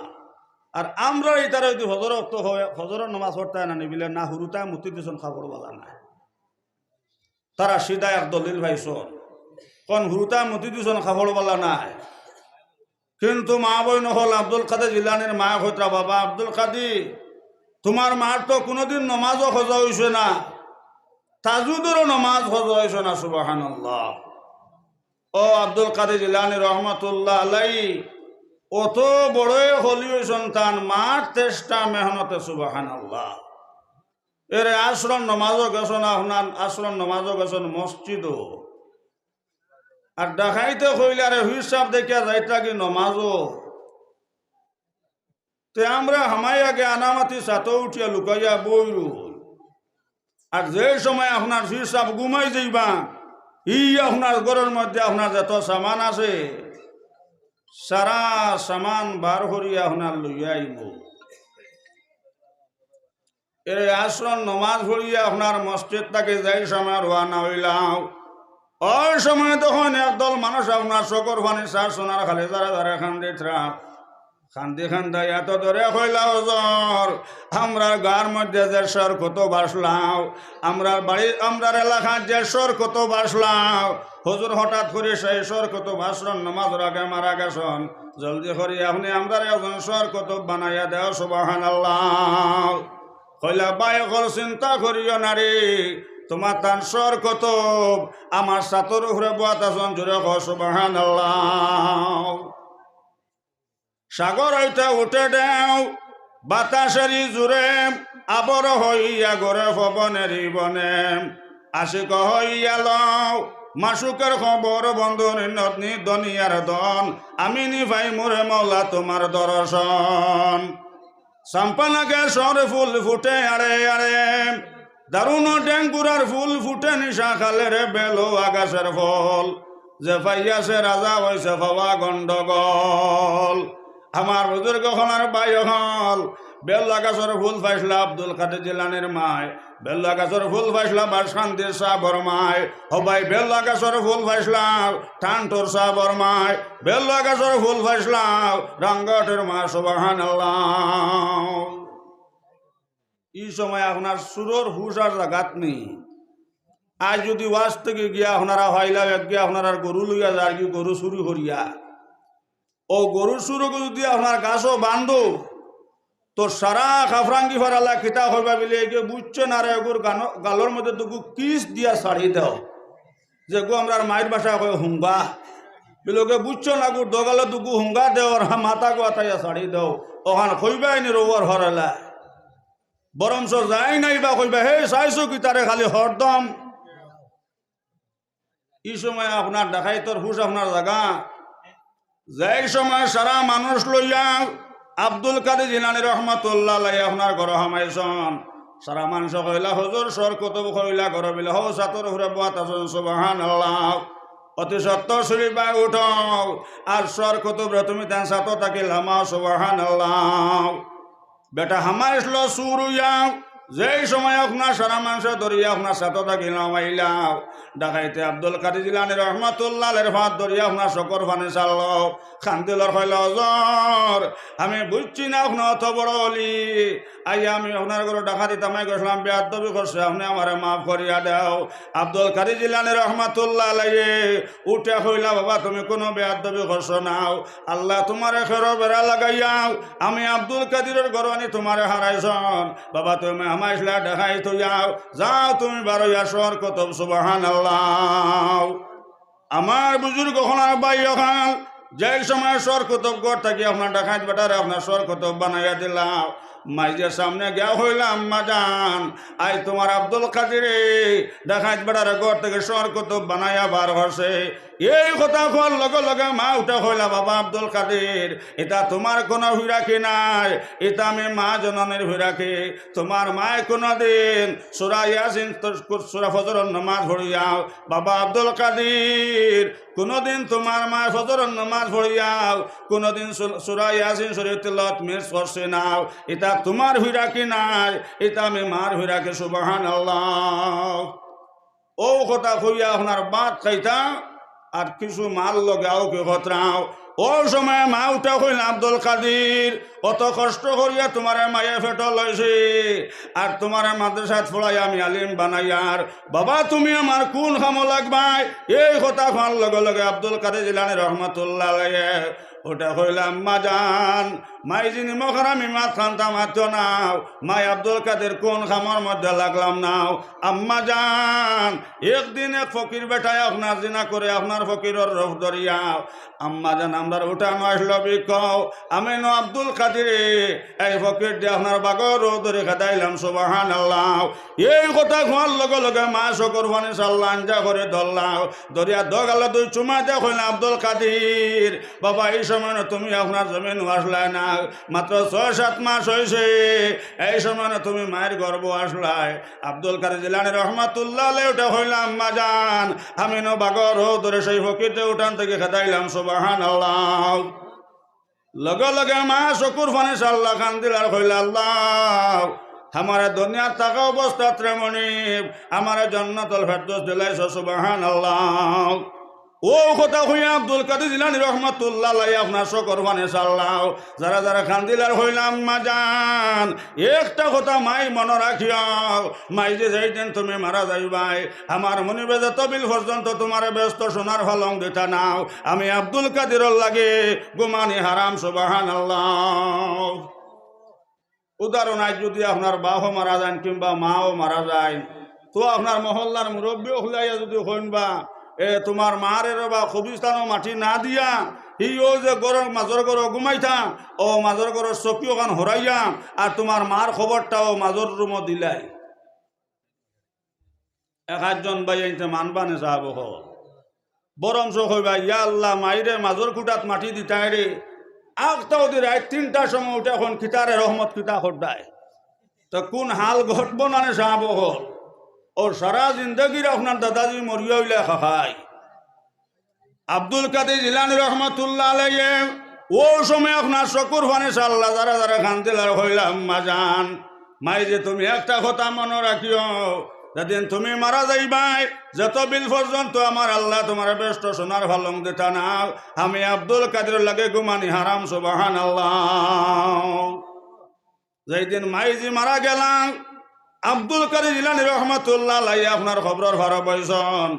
আর আমরা ইতারে যুদি ফজর অক্ত অয়, ফজরর নমাজ পড়তায় না নি, বুলে না, হুরুতায় মুতি দিছইন, কাপড় বালা নায়। তারা সিধা এক দলিল পাইছইন। কইন হুরুতায় মুতি দিছইন, কাপড় বালা নায়। কিন্তু মা বইন অকল, আব্দুল কাদির জিলানীর মায় কইতরা, বাবা আব্দুল কাদির, তুমার মার তো কুনুদিন নমাজও কাজা অইছে না, তাহাজ্জুদরও নমাজ কাজা অইছে না। সুবহানাল্লাহ। ও আব্দুল কাদির জিলানী রহমতুল্লাহ আলাইহি, অত বড় অলি অইছইন, তান মার চেষ্টা মেহনতে। সুবহানাল্লাহ। এরে আছরর নমাজও গেছইন, আপনার আছরর নমাজও গেছইন মসজিদো। আর ডাকাইতে কইলা, আরে পীর সাব দেখিয়া যাইতা গি নমাজো। তে আমরা হামাইয়া গিয়া আনামাতি ছাতো উঠিয়া লুকাইয়া বই রই। আর যে সময় আপনার পীর সাব ঘুমাই যাইবা, ই আপনার ঘরর মধ্যে আপনার যত সামান আছে, সারা সামান বার করিয়া আপনার লইয়া আইমু। এরে আছরর নমাজ পড়িয়া আপনার মসজিদ থাকি যাই সময় রওয়ানা অইলাম। অউ সময় তখন একদল মানুষ আপনার চকুর পানি ছাড়ছইন আর খালি জারে জারে কান্দিতরা। কান্দি কান্দাইয়া তো ধরে কইলা, "হুজুর, আমরার গার মধ্যে যে সর কত বাসলাও, আমরার বাড়ি, আমরার এলাকার যে সর কত বাসলাও, হুজুর হঠাৎ করি সেই সর কত বাসরন নমাজর আগে মারা গেছন। জলদি করি আপনে আমরার একজন সর কত বানাইয়া দেও।" সুবহানাল্লাহ। কইলা, "ভাই অকল, চিন্তা করিও না রে, তুমার তান সর কত আমার ছাতর উপরে বওয়াত আছন।" জোরে কও সুবহানাল্লাহ। সাগর অইতে উঠে ঢেউ, বাতাসেরি জুরে, আবর হইয়া ঘরে পবনেরি বনে। আশিক হইয়া লও মাশুকের খবর, বন্ধুর নদনি দুনিয়ার ধন। আমি নি পাইমু রে মওলা তুমার দর্শন। চাম্পা লাগে সর ফুল ফুটে আড়ে আড়ে, দারুণ ডেঙ্গুরার ফুল ফুটে নিশা খালের বেলুয়া গাছের ফল। যে পাইয়াছে রাজা অইছে পাওয়া গন্ডগোল। আমার বুজুর্গ অকল আর ভাই অকল, বেলুয়া গাছর ফুল পাইছলা আব্দুল কাদের জিলানির মায়, বেলুয়া গাছর ফুল পাইছলা বাসকান্দির সাবর মায়। ও ভাই, বেলুয়া গাছর ফুল পাইছলা টান্টুর সাবর মায়, বেলুয়া গাছর ফুল পাইছলা রাঙ্গাটের মা। সুবহানাল্লাহ। ই সময় আপনার সুরর হুশ আর জাগাত নেই। আজ যদি ওয়াজ থাকি গিয়া আপনারা হইলা এক গিয়া আপনার আর গরু লইয়া যার কি গরু চুরি করিয়া, ও গরুর চুরগু যদি আপনার গাছো বান্ধো, তো সারা কাফরাঙ্গি ফারালা কিতা কইবা বিলে এগু বুঝছে না রে, এগুর গানো-, গালর মধ্যে দুগু কিস দিয়া ছাড়ি দেও, যেগু আমরার মাইর ভাষায় কয় হুঙ্গা। বিলে ওকে বুঝছো না, গুর দগালো দুগু হুঙ্গা দেও আর মাথা গু আতাইয়া ছাড়ি দেও, অখান কইবায় নি রৌয়ার হরেলা। বরঞ্চ যাই নাই বা কইবা, "হে, চাইছো কিতারে খালি হরদম।" ই সময় আপনার ডাকাইতর হুশ আপনার জাগা। যেই সময় সারা মানুষ লইয়া আব্দুল কাদের জিলানী রহমতুল্লাহ আলাইহি আপনার ঘরো হামাইছন, সারা মানুষ কইলা, "হুজুর, সর কুতুব কইলা ঘরো?" বিলে, "হউ, ছাতর উপরে বওয়াত আছন।" সুবহানাল্লাহ। অতি সত্বর শরীফ ভাই উঠো, আর সর কুতুবরে তুমি তান ছাতো থাকি লামাও। সুবহানাল্লাহ। বেটা হামাইছলো চুর অইয়া, যেই সময় আপনার সারা মানুষে ধরিয়া আপনার ছাতো থাকি লামাইলাও, ডাকাইতে আব্দুল কাদের জিলানী রহমতুল্লাহ আলাইহির ফাত ধরিয়া আপনার চকুর পানি ছাড়লো। কান্দিল আর কইলা, "হুজুর, আমি বুঝছি না আপনে অত বড় অলি। আইয়া আমি আপনার ঘরো ডাকাতি তামাই গেছলাম, বেয়াদবি করছি, আপনে আমারে মাফ করিয়া দেও।" আব্দুল কাদের জিলানী রহমতুল্লাহ আলাইহি উঠে কইলা, "বাবা, তুমি কুনু বেয়াদবি করছো নাও। আল্লায় তুমারে খেরো বেড়া লাগাইয়া আমি আব্দুল কাদিরর ঘরো আনি তুমারে হারাইছন। বাবা, তুমি হামাইছলা ডাকাইত অইয়া, যাও তুমি বারইয়া সর কুতুব।" সুবহানাল্লাহ। আমার বুজুর্গ অকল আর ভাই অকল, যেই সময় সর কুতুব ঘর থাকি আপনার ডাকাইত বেটারে আপনার সর কুতুব বানাইয়া দিলাও, মাইজে সামনে গিয়া কইলা, "আম্মা জান, আইজ তুমার আব্দুল কাদিরে ডাকাইত বেটারে ঘর থাকি সর কুতুব বানাইয়া বার করছে।" এই কথা কওয়ার লগে লগে মা উঠে কইলা, "বাবা আব্দুল কাদির, ইতা তুমার কুনু ফিরাকি নাই, ইতা আমি মা জননীর ফিরাকি। তুমার মায় কুনুদিন সূরা ইয়াসিন, সূরা ফজরর নামাজ পড়িয়াও, বাবা আব্দুল কাদির, কুনুদিন তুমার মায় ফজরর নামাজ পড়িয়াও কুনুদিন সু-, সূরা ইয়াসিন শরীফ তিলাওয়াত মিস করছে নাও, ইতা তুমার ফিরাকি নাই, ইতা আমি মার ফিরাকি।" সুবহানাল্লাহ। অউ কথা কইয়া আপনার ভাত খাইতা আর কিছু মাল লগে আও কি খতরাও। অউ সময় মা উঠা কইলা, "আব্দুল কাদির, অত কষ্ট করিয়া তুমারে মায়ে পেটো লইছে, আর তুমারে মাদ্রাসাত পড়াইয়া আমি আলিম বানাইয়ার, বাবা তুমি আমার কুন কামো লাগবায়?" এই কথা কওয়ার লগে লগে আব্দুল কাদির জিলানী রহমতুল্লাহ আলাইহি উঠা কইলা, "আম্মা জান, মাইজি নিমকহারামি মাতখান তা মাতিও নাও, মাই আব্দুল কাদির কুন কামর মধ্যে লাগলাম নাও।" আম্মা জান, একদিন এক ফকির বেটায় আপনার জিনা করে আপনার ফকিরর রূপ ধরিয়া, আম্মা জান, আমরার উঠানো আইছলো ভিক্ষু, আমি নু আব্দুল কাদিরে, এই ফকিরদি আপনার বাগর রূপ ধরি খেদাইলাম। সুবহানাল্লাহ। এই কথা কওয়ার লগে লগে মা চকুর পানি ছাড়লা, আঞ্জা করি ধরলা, ধরিয়া দগালো দুই চুমা দিয়া কইলা, "আব্দুল কাদির, বাবা, ই সময় নু তুমি আপনার জমিনো আছলায় না, মাত্র ছয় সাত মাস অইছে, এই সময় নু তুমি মাইর গর্ভো আছলায়।" আব্দুল কাদির জিলানী রহমতুল্লাহ আলাইহি উঠা কইলা, "আম্মা জান, আমি নু বাগর রূপ ধরি সেই ফকিররে উঠান থাকি খেদাইলাম।" সুবহানাল্লাহ। লগে লগে মা চকুর পানি ছাড়লা, কান্দিলা আর কইলা, "আল্লাহ, আমারে দুনিয়াত থাকা অবস্থাত রে মনিব, আমারে জান্নাতুল ফেরদৌস দিলাইছো।" সুবহানাল্লাহ। অউ কথা কইয়া আব্দুল কাদির জিলানী রহমাতুল্লাহ আলাইহি আপনার চকুর পানি ছাড়লা। যারা যারা কান্দিলার কইলা, "আম্মা জান, একটা কথা মাই মনো রাখিও, মাই যে যেইদিন তুমি মারা যাইবায়, আমার মনিবে যত বিল পর্যন্ত তুমারে বেহেস্তো সোনার পালং দিতা নাও, আমি আব্দুল কাদিরর লাগি ঘুমানি হারাম।" সুবহানাল্লাহ। উদাহরণ, আইজ যুদি আপনার বাফও মারা যাইন কিংবা মাও মারা যাইন, তো আপনার মহল্লার মুরব্বি অকলে আইয়া যুদি কইন বা, "এ, তুমার মারে রে বা কবরস্থানো মাটি না দিয়া, হি অউ যে ঘরর মাজর ঘরো ঘুমাইতা, অউ মাজর ঘরর চকি অখান হরাইয়া, আর তুমার মার কবরটা অউ মাজর রুমো দিলাই।" এক আধজন ভাইয়াইন্তে মানবা নে সাব অকল। বরঞ্চ কইবা, "ইয়া আল্লাহ, মাইরে মাজর খুটাত মাটি দিতায় রে, আখতা অদি রাইত তিনটার সময় উঠে অখন কিতারে রহমত কিতা কররায়।" তো কুন হাল ঘটবো না নে সাব অকল? অউ সারা জিন্দেগির আপনার দাদাজি মরিয়া অইলা খাখাই। আব্দুল কাদির জিলানী রহমাতুল্লাহ আলাইহি অউ সময় আপনার চকুর পানি ছাড়লা, যারা যারা কান্দিলার কইলা, "আম্মা জান, মাই যে তুমি একটা কথা মনো রাখিও, যেদিন তুমি মারা যাইবায়, যত বিল পর্যন্ত আমার আল্লায় তুমারে বেহেস্তো সোনার পালং দিতা নাও, আমি আব্দুল কাদিরর লাগি ঘুমানি হারাম।" সুবহানাল্লাহ। যেইদিন মাইজি মারা গেলা, আব্দুল কাদির জিলানী রহমাতুল্লাহ আলাইহি আপনার কবরর পারো বইছইন,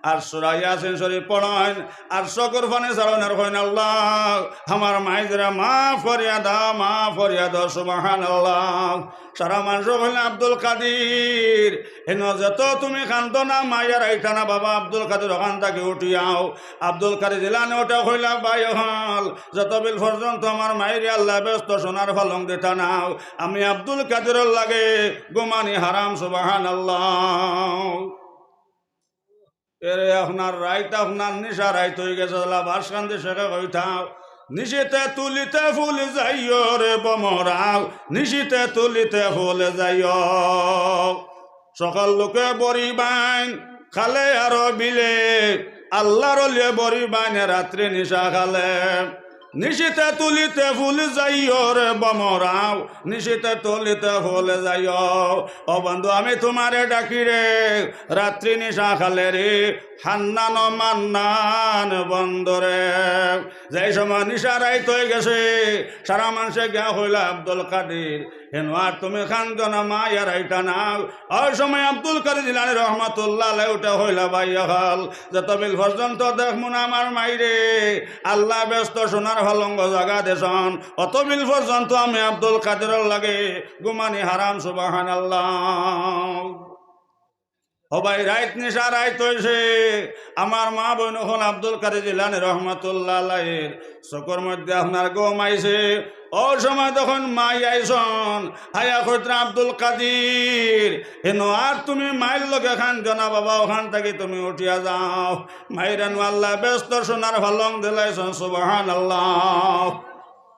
আর সূরা ইয়াসিন শরীফ পড়ইন, আর চকুর পানি ছাড়ইন, আর কইন, "আল্লাহ, আমার মাইজিরে মাফ করিয়া দাও, মাফ করিয়া দাও।" সুবহানাল্লাহ। সারা মানষে কইলা, "আব্দুল কাদির, ইনো যত তুমি কান্দো না, মাই আর আইতা না, বাবা আব্দুল কাদির অখান থাকি উঠি আও।" আব্দুল কাদির জিলানী উঠে কইলা, "ভাই অকল, যত বিল পর্যন্ত আমার মাইরে আল্লায় বেহেস্তো সোনার পালং দিতা নাও, আমি আব্দুল কাদিরর লাগি ঘুমানি হারাম।" সুবহানাল্লাহ। এরে আপনার রাইত আপনার নিশা রাইত অইগেছে, যেলা বাঁশকান্দি শেখে কইতা, "নিশিতে তুলিতে ফুল যাইও রে ভ্রমরাও, নিশিতে তুলিতে ফুল যাইও।" সকল লোকে বরিবাইন খালে আর বিলে, আল্লার অলিয়ে বরিবাইন রাত্রি নিশা খালে। নিশিতে তুলিতে ফুল যাইও রে ভ্রমরাও, নিশিতে তুলিতে ফুল যাইও। ও বন্ধু, আমি তুমারে ডাকি রে, রাত্রি নিশা খালে রে, হান্নান ও মান্নান বন্ধুরে। যেই সময় নিশা রাইত অইগেছে, সারা মানষে গিয়া কইলা, "আব্দুল কাদির, ইনো আর তুমি কান্দিও না, মাই আর আইতা না।" অউ সময় আব্দুল কাদির জিলানী রহমাতুল্লাহ আলাইহি উঠে কইলা, "ভাই অকল, যত বিল পর্যন্ত দেখমু না আমার মাইরে, আল্লায় বেহেস্তো সোনার পালংগো জাগা দেছইন, অত বিল পর্যন্ত আমি আব্দুল কাদিরর লাগি ঘুমানি হারাম।" সুবহানাল্লাহ। ও ভাই, রাইত নিশা রাইত অইছে, আমার মা বইন অকল আব্দুল কাদির জিলানী রহমাতুল্লাহ আলাইহির চকুর মধ্যে আপনার ঘুম আইছে। অউ সময় তখন মাই আইছইন, আইয়া কইতরা, "আব্দুল কাদির, ইনো আর তুমি মাইর লগে কান্দিও না বাবা, অখান থাকি তুমি উঠিয়া যাও।" মাইরে নু আল্লায় বেহেস্তো সোনার পালং দিলাইছইন, সুবহানাল্লাহ।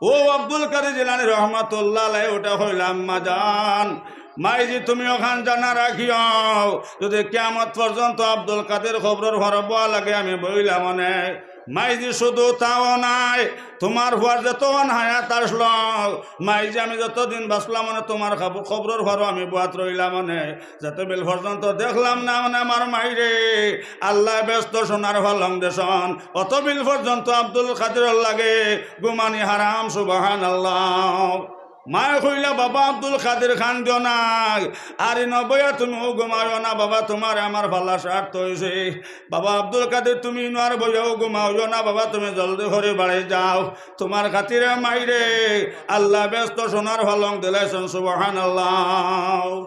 অউ আব্দুল কাদির জিলানী রহমাতুল্লাহ আলাইহি উঠে কইলা, "আম্মা জান, মাইজি তুমি অখান জানা রাখিও, যুদি কিয়ামত পর্যন্ত আব্দুল কাদির কবরর পারো বওয়া লাগে আমি বইলাম অনে।" মাইজি শুধু তাও নায়, তুমার পুয়ার যতখান হায়াত আছলো, মাইজি আমি যতদিন বাঁচলাম অনে তুমার কবর-, কবরর পারো আমি বওয়াত রইলাম অনে। যত বিল পর্যন্ত দেখলাম না অনে আমার মাইরে, আল্লায় বেহেস্তো সোনার পালং দেছইন, অত বিল পর্যন্ত আব্দুল কাদিরর লাগি ঘুমানি হারাম। সুবহানাল্লাহ। মায়ে কইলা, "বাবা আব্দুল কাদির, কান্দিও না, আর ইনো বইয়া তুমিও ঘুমাইও না বাবা, তুমারে আমার পালা সার্থক অইছে। বাবা আব্দুল কাদির, তুমি ইনো আর বইয়াও ঘুমাইও না বাবা, তুমি জলদি করি বাড়ি যাও। তুমার খাতিরে মাইরে আল্লায় বেহেস্তো সোনার পালং দিলাইছইন।" সুবহানাল্লাহ।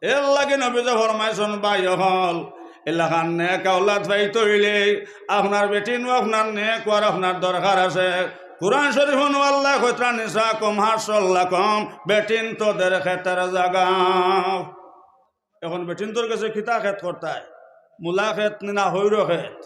এরলাগি নবীজি ফরমাইছইন, ভাই অকল, এলাখান নেক আওলাদ পাইতে অইলে আপনার বেটিনু আপনার নেক অওয়ার আপনার দরকার আছে। কুরআন শরীফো নু আল্লায় কইতরা, "নিসাউকুম হারসুল লাকুম", বেটিনতোদের খেতর জাগা। অখন বেটিনতোর গেছে কিতা খেত করতায়? মুলা খেত নি না হইরো খেত?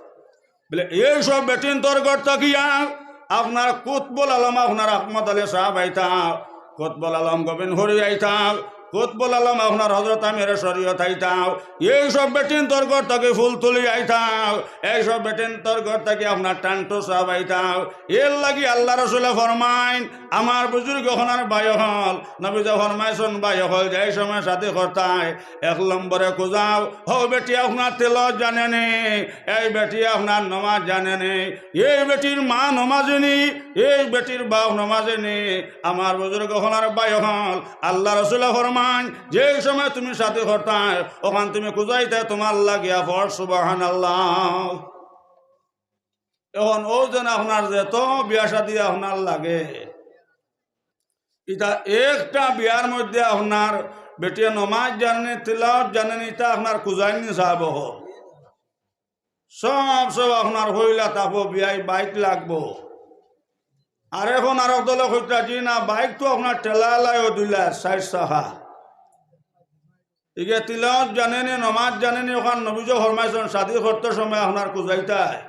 বলে, এই সব বেটিনতোর ঘর থাকিয়া আপনার কুতবুল আলম, আপনার আহমদ আলী সাব আইতা, কুতবুল আলম গোবিন্দপুরী আইতা, কুতবুল আলম আপনার হজরত আমিরে শরীয়ত আইতাও, এই সব বেটিন্তর ঘর থাকি ফুল তুলি আইতাও, এই সব বেটিন্তর ঘর থাকি আপনার টান্টু সাব আইতাও। এর লাগি আল্লাহ রসুলে ফরমাইন, আমার বুজুর্গ অকল আর ভাই অকল, নবীজি ফরমাইছইন, ভাই অকল, যে সময় শাদি করতায়, এক নম্বরে খুঁজাও, হউ বেটি আপনার তিলাওয়াত জানে নি, এই বেটি আপনার নমাজ জানে নি, এই বেটির মা নমাজি নি, এই বেটির বাপ নমাজি নি। আমার বুজুর্গ অকল আর ভাই অকল, আল্লাহ রসুলে ফরমাইন, যে সময় তুমি শাদি করতায়, অখান তুমি খুঁজাইতায় তুমার লাগিয়া ফরজ। সুবহানাল্লাহ। অখন অউ যেন আপনার যেত বিয়া শাদি আপনার লাগে, ইতা একটা বিয়ার মধ্যে আপনার বেটিয়ে নমাজ জানে নি, তিলাওয়াত জানে নি, ইতা আপনার খুঁজাইন নি সাব অকল। সব সব আপনার কইলা থাকবো, বিয়ায় বাইক লাগবো। আর অখন আরক দলে কইতা, জি না, বাইক তো আপনার ঠেলা এলায়ও দিলা, চাইর চাকা। ইগে তিলাওয়াত জানে নি, নমাজ জানে নি, অখান নবীজি ফরমাইছইন, শাদি করতে সময় আপনার খুঁজাইতায়।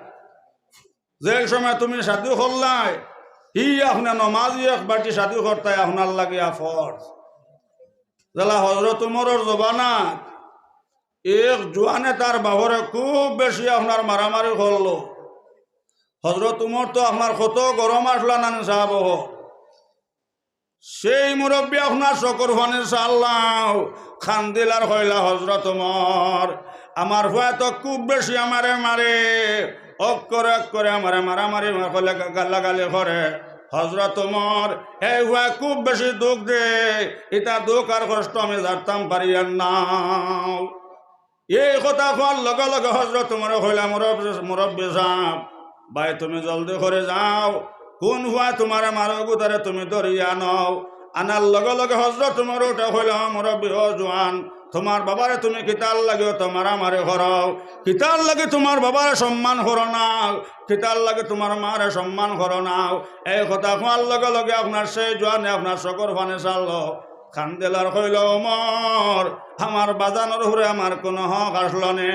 যে সময় তুমি শাদি করলায়, হি আপনে নমাজি এক বেটি শাদি করতায় আপনার লাগিয়া ফরজ। যেলা হজরত উমরর জমানাত এক জোয়ানে তার বাপরে খুব বেশি আপনার মারামারি করলো। হজরত উমর তো আপনার কত গরম আছলা না নি সাব অকল। সেই মুরব্বি আপনার চকুর পানি ছাড়লাও, কান্দিল আর কইলা, হজরত উমর, আমার ফুয়ায় তো খুব বেশি আমারে মারে, অক্ষরে অক্ষরে আমারে মারামারি করে, গালাগালি করে। হজরত উমর, এই ফুয়ায় খুব বেশি দুখ দেয়, ইতা দুখ আর কষ্ট আমি জারতাম পারিয়ার না। এই কথা কওয়ার লগে লগে হজরত উমরে কইলা, মুরব্বি, মুরব্বি সাব, ভাই তুমি জলদি করি যাও, কুন ফুয়ায় তুমারে মারে অগু তারে তুমি ধরিয়া আনো। আনার লগে লগে হজরত উমরে উঠি কইলা, মুরব্বি, ও জোয়ান, তুমার বাবারে তুমি কিতার লাগি অত মারামারি করো? কিতার লাগি তুমার বাবারে সম্মান করো না? কিতার লাগি তুমার মারে সম্মান করো না? এই কথা কওয়ার লগে লগে আপনার সেই জোয়ানে আপনার চকুর পানি ছাড়লো। কান্দিল আর কইলা, উমর, আমার বাজানর উপরে আমার কুনু হক আছলো নি।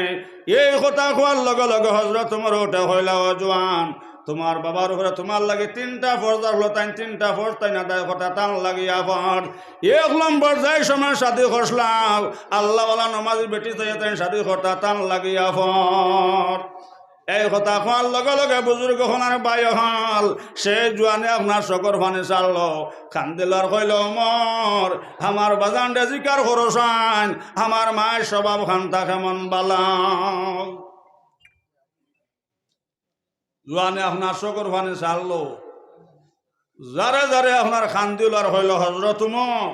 এই কথা কওয়ার লগে লগে হজরত উমরে উঠি কইলা, ও জোয়ান, তুমার বাবার উপরে তুমার লাগি তিনটা ফরজ আছলো, তাইন তিনটা ফরজ তাইন আদায় করতা তান লাগিয়া ফরজ। এক নম্বর, যে সময় শাদি করছলাও, আল্লাহওয়ালা নমাজি বেটি চাইয়া তাইন শাদি করতা তান লাগিয়া ফরজ। এই কথা কওয়ার লগে লগে বুজুর্গ অকল আর ভাই অকল, সেই জোয়ানে আপনার চকুর পানি ছাড়লো, কান্দিল আর কইলা, উমর, আমার বাজানরে জিকার করো চাইন, আমার মার স্বভাব খানতা কেমন বালা। জোয়ানে আপনার চকুর পানি ছাড়লো, যারে যারে আপনার কান্দিল আর কইলা, হজরত উমর,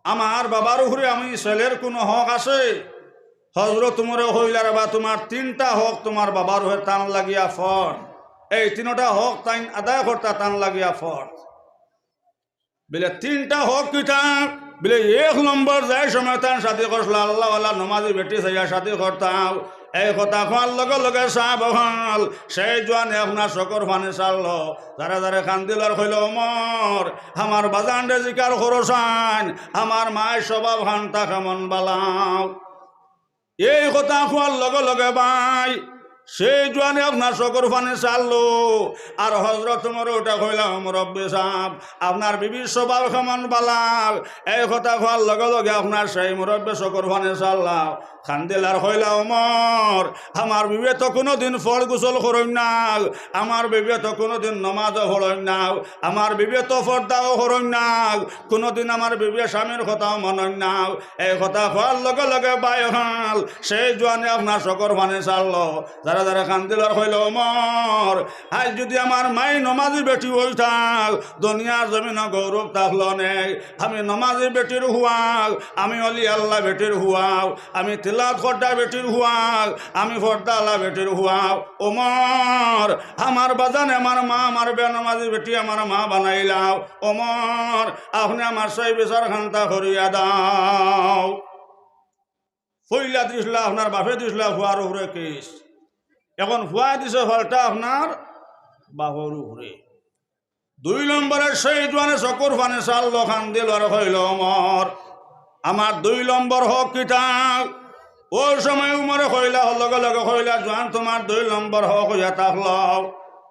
আমার বাবার উপরে আমি ছেলের কুনু হক আছে? হজরত উমরে কইলা, রে বা, তুমার তিনটা হক তুমার বাবার উপরে তান লাগিয়া ফরজ। এই তিনটা হক তাইন আদায় করতা তান লাগিয়া ফরজ। বলে, তিনটা হক কিতা? বলে, এক নম্বর, যে সময় তান শাদি করছলা, আল্লাহওয়ালা নমাজি বেটি চাইয়া শাদি করতাও। এই কথা কওয়ার লগে লগে সাব অকল, সেই জোয়ানে আপনার চকুর পানি ছাড়লো, যারে যারে কান্দিল আর কইলা, উমর, আমার বাজানরে জিকার করো চাইন, আমার মার স্বভাব খানতা কেমন বালা। এই কথা কওয়ার লগে লগে ভাই, সেই জোয়ানে আপনার চকুর পানি ছাড়লো। আর হজরত উমরে উঠি কইলা, মুরব্বি সাব, আপনার বিবির স্বভাব কেমন বালা। এই কথা কওয়ার লগে লগে আপনার সেই মুরব্বি চকুর পানি ছাড়লা। কান্দিল আর কইলা, উমর, আমার বিবিয়ে তো কুনুদিন ফরজ গোসল করইন না, আমার বিবিয়ে তো কুনুদিন নমাজও পড়ইন না, আমার বিবিয়ে তো পর্দাও করইন না, কুনুদিন আমার বিবিয়ে স্বামীর কথাও মানইন না। এই কথা কওয়ার লগে লগে ভাই অকল, সেই জোয়ানে আপনার চকুর পানি ছাড়লো। যারে যারে কান্দিল আর কইলা, উমর, আইজ যুদি আমার মাই নমাজি বেটি অইতা, দুনিয়ার জমিনো গৌরব থাকলো নে। আমি নমাজি বেটির ফুয়া, আমি অলি আল্লাহ বেটির ফুয়া, আমি তিলাওয়াত করতা বেটির ফুয়া, আমি পর্দাআলা বেটির ফুয়া। উমর, আমার বাজানে আমার মা, আমার বেনমাজি বেটি আমার মা বানাইলাও। উমর, আপনে আমার সেই বিচার খানতা করিয়া দেও। পয়লা দিছলা আপনার বাপে দিছলা ফুয়ার উপরে কেস, অখন ফুয়ায় দিছে পাল্টা আপনার বাপর উপরে। দুই নম্বরে সেই জোয়ানে চকুর পানি ছাড়লো, কান্দিল আর কইলা, উমর, আমার দুই নম্বর হক কিতা? অউ সময় উমরে কইলা, লগে লগে কইলা, জোয়ান, তুমার দুই নম্বর হক অইয়া থাকলো,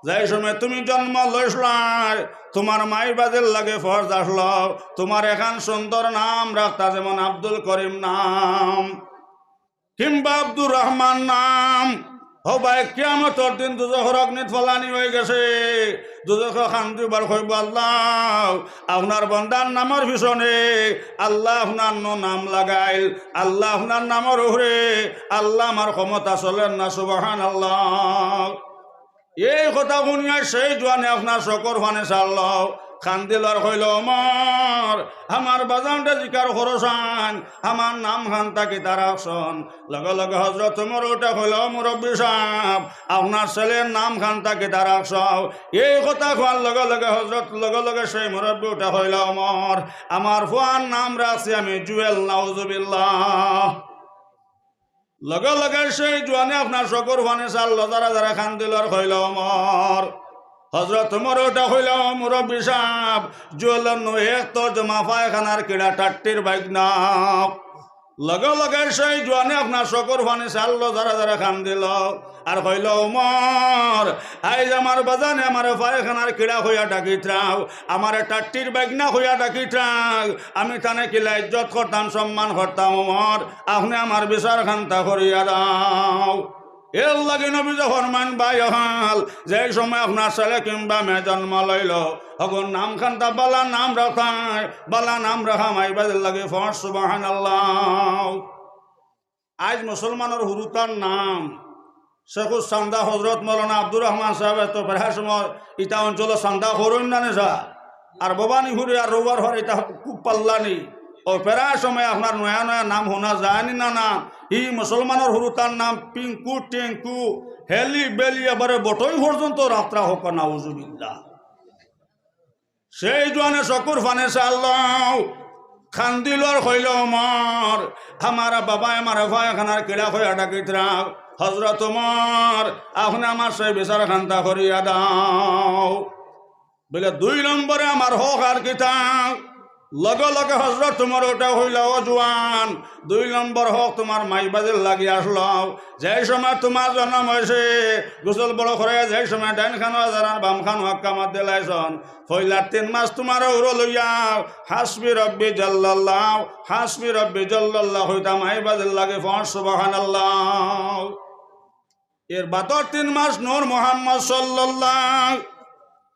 যেই সময় তুমি জন্ম লইছলায়, তুমার মাই বাজির লাগি ফরজ আছলো, তুমার এখান সুন্দর নাম রাখতা, যেমন আব্দুল করিম নাম, কিংবা আব্দুর রহমান নাম। ও ভাই, কিয়ামতর দিন দুজখর অগ্নিত ফালানি অইগেছে। দুজখে কান্দিবার কইবো, "আল্লাহ, আপনার বন্দার নামর পিছনে আল্লাহ আপনার ন-, নাম লাগাইল, আল্লাহ আপনার নামর উপরে আল্লাহ আমার ক্ষমতা চলের না।" সুবহানাল্লাহ। এই কথা হুনিয়া সেই জোয়ানে আপনার চকুর পানি ছাড়লো, কান্দিল আর কইলো, "ওমর, আমার বাজানরে জিকার করছইন, আমার নাম খান্তা কিতা রাখছইন?" লগে লগে হযরত ওমর উঠে কইলো, "মুরব্বি সাব, আপনার ছেলের নাম খান্তা কিতা রাখছো?" এই কথা কওয়ার লগে লগে হযরত, লগে লগে সেই মুরব্বি উঠে কইলো, "ওমর, আমার ফুয়ার নাম রাখছি আমি জুয়েল।" নাউজুবিল্লাহ। লগে লগে সেই জোয়ানে আপনার চকুর পানি ছাড়লো, জারা জারা কান্দিল আর কইলো, "ওমর।" হযরত ওমর উঠে কইলো, "মুরব্বি সাব, জুয়েলর নু এক তর্জমা পায়খানার কিড়া টাট্টির বাইগনা।" লগে লগে সেই জোয়ানে আপনার চকুর পানি ছাড়লো, জারা জারা কান্দিল আর কইলো, "ওমর, আইজ আমার বাজানে আমারে পায়খানার কিড়া কইয়া ডাকিতরাও, আমারে টাট্টির বাইগনা কইয়া ডাকিতরাও, আমি তানে কিলা ইজ্জত করতাম, সম্মান করতাম। ওমর, আপনে আমার বিচার খান্তা করিয়া দাও।" এর লাগি নবীজি ফরমাইন, ভাই অকল, যেই সময় আপনার ছেলে কিংবা মেয়ে জন্ম লইলো, হগুর নাম খান্তা বালা নাম রাখতায়, বালা নাম রাখা মাই বাজির লাগি ফরজ। সুবহানাল্লাহ। আইজ মুসলমানর হুরুতার নাম শেখুস চান্দা হযরত মৌলানা আব্দুর রহমান সাহেব, তো প্রায় সময় ইতা অঞ্চলো চান্দা করইন না নেশা। আর ভবানীপুরে আর রৌয়ার হর ইতা খুব পাল্লা নি। ও প্রায় সময় আপনার নয়া নয়া নাম হুনা যায়নি না, না। ই মুসলমানর হুরুতার নাম পিঙ্কু, টিঙ্কু, হেলি, বেলি, এবারে বটই পর্যন্ত রাখতা হক, নাউজুবিল্লাহ। সেই জোয়ানে চকুর পানি ছাড়লো, কান্দিল আর কইলো, "ওমর, আমার বাবায় আমারে পায়খানার কিড়া কইয়া ডাকিতরা। হযরত ওমর, আপনে আমার সেই বিচার খান্তা করিয়া দাও।" বলে, "দুই নম্বরে আমার হক আর কিতা?" লগে লগে হযরত ওমর উঠে কইলা, "ও জোয়ান, দুই নম্বর হক তুমার মাই বাজির লাগি আছলো। যেই সময় তুমার জন্ম অইছে, গোসল বড় করে যেই সময় ডাইন কানো আজান আর বাম কানো আক্কা মাত দিলাইছইন, পয়লার তিন মাস তুমারে উরো লইয়া হাসবি রব্বি জাল্লাল্লাহ, হাসবি রব্বি জাল্লাল্লাহ কইতা মাই বাজির লাগি ফরজ। সুবহানাল্লাহ।" এর বাদর তিন মাস নূর মুহাম্মদ সাল্লাল্লাহ,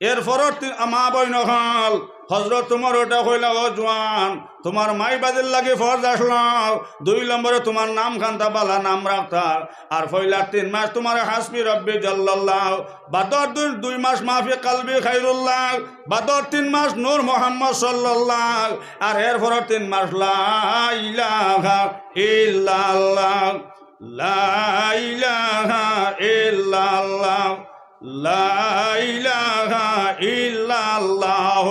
এর পরর তিন, মা বইন অকল, হযরত ওমর উঠে কইলা, "ও জোয়ান, তুমার মাই বাজির লাগি ফরজ আছলো, দুই নম্বরে তুমার নাম খান্তা বালা নাম রাখতা, আর পয়লার তিন মাস তুমারে হাসবি রব্বি জাল্লাল্লাহ, বাদর দুই, দুই মাস মাফি কালবি খাইরুল্লাহ, বাদর তিন মাস নূর মুহাম্মদ সাল্লাল্লাহ, আর এর পরর তিন মাস লা ইলাহা ইল্লাল্লাহ।" লা ইলাহা ইল্লাল্লাহ, লা ইলাহা ইল্লাল্লাহ,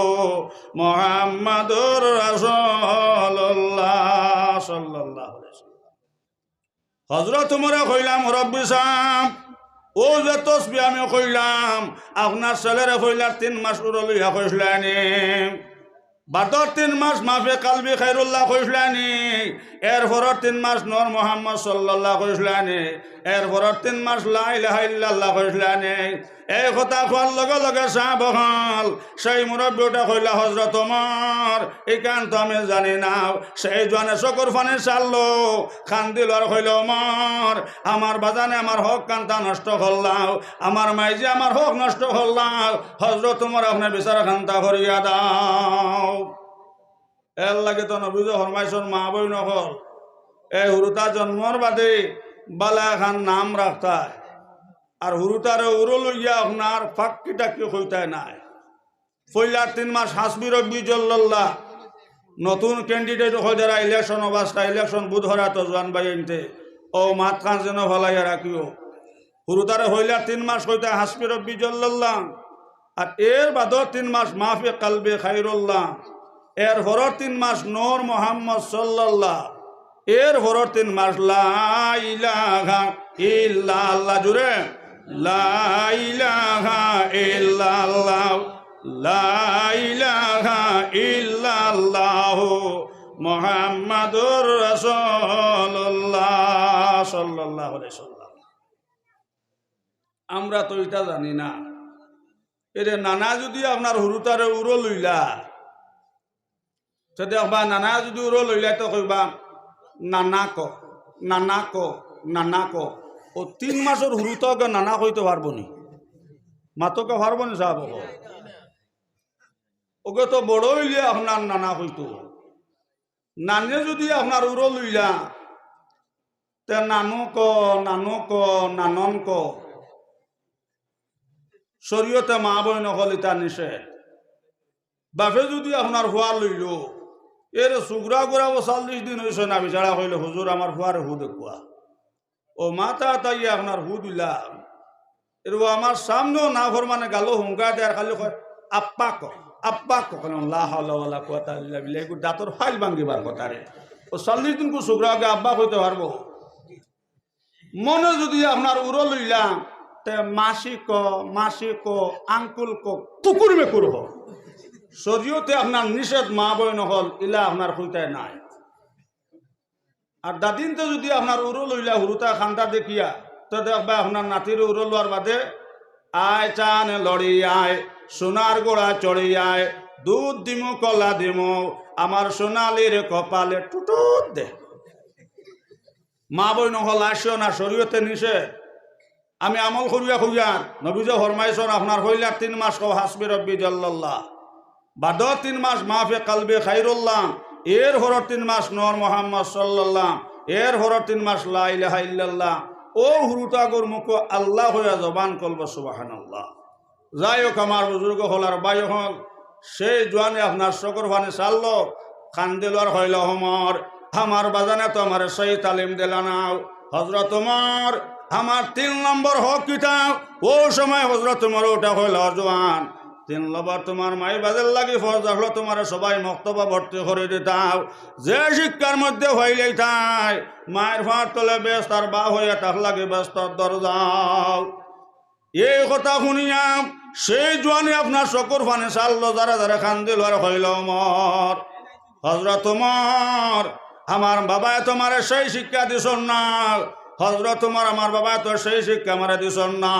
মুহাম্মাদুর রাসূলুল্লাহ সাল্লাল্লাহু আলাইহি ওয়াসাল্লাম। হযরত ওমরে কইলা, "মুরব্বি সাব, অউ যে তসবি আমি কইলাম, আপনার ছেলেরে পয়লার তিন মাস উরো লইয়া কইছলায়নি?" বাদর তিন মাস মাফে কালবি খাইরুল্লাহ কইছলায়নি, এর পরর তিন মাস নূর মুহাম্মদ সাল্লাল্লাহ কইছলায়নি, এর পরর তিন মাস লা ইলাহা ইল্লাল্লাহ কইছলায়নি। এই কথা কওয়ার লগে লগে সাব অকল, সেই মুরব্বি উঠে কইলা, "হযরত ওমর, ইখান তো আমি জানি না।" সেই জোয়ানে চকুর পানি ছাড়লো, কান্দিল আর কইলো, "ওমর, আমার বাজানে আমার হক খান্তা নষ্ট করলাও, আমার মাইজে আমার হক নষ্ট করলাও, হযরত ওমর আপনে বিচার খান্তা করিয়া দাও।" এর লাগি তো নবীজি ফরমাইছইন, মা বইন অকল, এই হুরুতা জন্মর বাদে বালা এখান নাম রাখতায়, আর হুরুতারে উরো লইয়া আপনার ফাক্কি টাক্কি কইতায় নায়। পয়লার তিন মাস হাসবি রব্বি জাল্লাল্লাহ, নতুন candidate অকল যারা election অবস্থা, election বুধ হরা তো জোয়ান ভাইয়াইন্তে, অউ মাতখান যেন ফালাইয়া রাখিও। হুরুতারে পয়লার তিন মাস কইতায় হাসবি রব্বি জাল্লাল্লাহ, আর এর বাদর তিন মাস মাফে কালবি খাইরুল্লাহ, এর পরর তিন মাস নূর মুহাম্মদ সাল্লাল্লাহ, এর পরর তিন মাস লা ইলাহা ইল্লাল্লাহ। জুরে, লা ইলাহা ইল্লাল্লাহ, লা ইলাহা ইল্লাল্লাহ, মুহাম্মাদুর রাসূলুল্লাহ সাল্লাল্লাহু আলাইহি ওয়াসাল্লাম। আমরা তো ইটা জানি না। এরে নানা যুদি আপনার হুরুতারে উরো লইলা, তে দেখবা নানা যুদি উরো লইলা তো কইবা, "নানা ক, নানা ক, নানা ক।" অউ তিন মাসর হুরুতা অগে নানা কইতো পারবো নি? মাতো ক পারবো নি সাব? অগে তো বড় অইলে আপনার নানা কইতো। নানিয়ে যুদি আপনার উরো লইলা, তে নানু ক, নানু ক, নানন ক। শরীয়তে মা বইন অকল ইতা নিষেধ। বাপে যুদি আপনার ফুয়া লইলো, এরে সুগরা গুরা অউ চল্লিশ দিন অইছে না, বেচারা কইলো, "হুজুর, আমার ফুয়ারে হু দেখুয়া।" অউ মাতা তাইয়া আপনার হু দিলা। এরে অউ আমার সামনেও না ফরমানে গালো হুঙ্গা দেয় আর খালি কয়, "আব্বা ক, আব্বা ক।" কইলাম, "লা হাওলা ওয়ালা কুওয়াতা ইল্লা বিল্লাহ।" এগু দাঁতর ফাইল ভাঙ্গিবার কথা রে। অউ চল্লিশ দিন কু সুগরা অগে আব্বা কইতো পারবো? মনে যুদি আপনার উরো লইলা, তে মাসি ক, মাসি ক, আঙ্কুল ক, কুকুর মেকুর ক। শরীয়তে আপনার নিষেধ মা বইন অকল, ইলা আপনার কইতায় নাই। আর দাদিনতে যুদি আপনার উরো লইলা হুরুতা কান্দা দেখিয়া, তে দেখবা আপনার নাতিরে উরো লওয়ার বাদে, "আয় চান লড়ি আয়, সোনার ঘোড়া চড়ি আয়, দুধ দিমু কলা দিমু, আমার সোনালির কপালে টুটুত দে।" মা বইন অকল আইসো না, শরীয়তে নিষেধ। আমি আমল করিয়া কইয়ার, নবীজি ফরমাইছন, আপনার পয়লার তিন মাস কও হাসবি রব্বি জাল্লাল্লাহ, বাদর তিন মাস মাফে কালবি খাইরুল্লাহ, এর হরর তিন মাস নূর মুহাম্মদ সাল্লাল্লাহ, এর হরর তিন মাস লা ইলাহা ইল্লাল্লাহ। অউ হুরুতাগুর মুখো আল্লাহ কইয়া জবান খুলবো সুবহানাল্লাহ। যাই হোক, আমার বুজুর্গ অকল আর ভাই অকল, সেই জোয়ানে আপনার চকুর পানি ছাড়লো, কান্দিল আর কইল, "ওমর, আমার বাজানে তো আমারে সহি তালিম দিলা নাও।" হজরত ওমর, আমার তিন নম্বর হক কিতা? অউ সময় হজরত ওমর উঠা কইল, "জোয়ান, তিন নম্বর তুমার মাই বাজের লাগি ফরজ অইলো তুমারে সবাই মক্তবো ভর্তি করি দিতাও। যে শিক্ষার মধ্যে ফাইলাইতায়, মায়ের ফার তলে বেহেস্ত আর বাপ অইয়া তার লাগি বেহেস্তর দরজাও।" এই কথা হুনিয়া সেই জোয়ানে আপনার চকুর পানি ছাড়লো, জারে জারে কান্দিল আর কইল, "ওমর, হজরত ওমর, আমার বাবায় তো আমারে সেই শিক্ষা দিছন না। হজরত ওমর, আমার বাবায় তো সেই শিক্ষা আমারে দিছন না।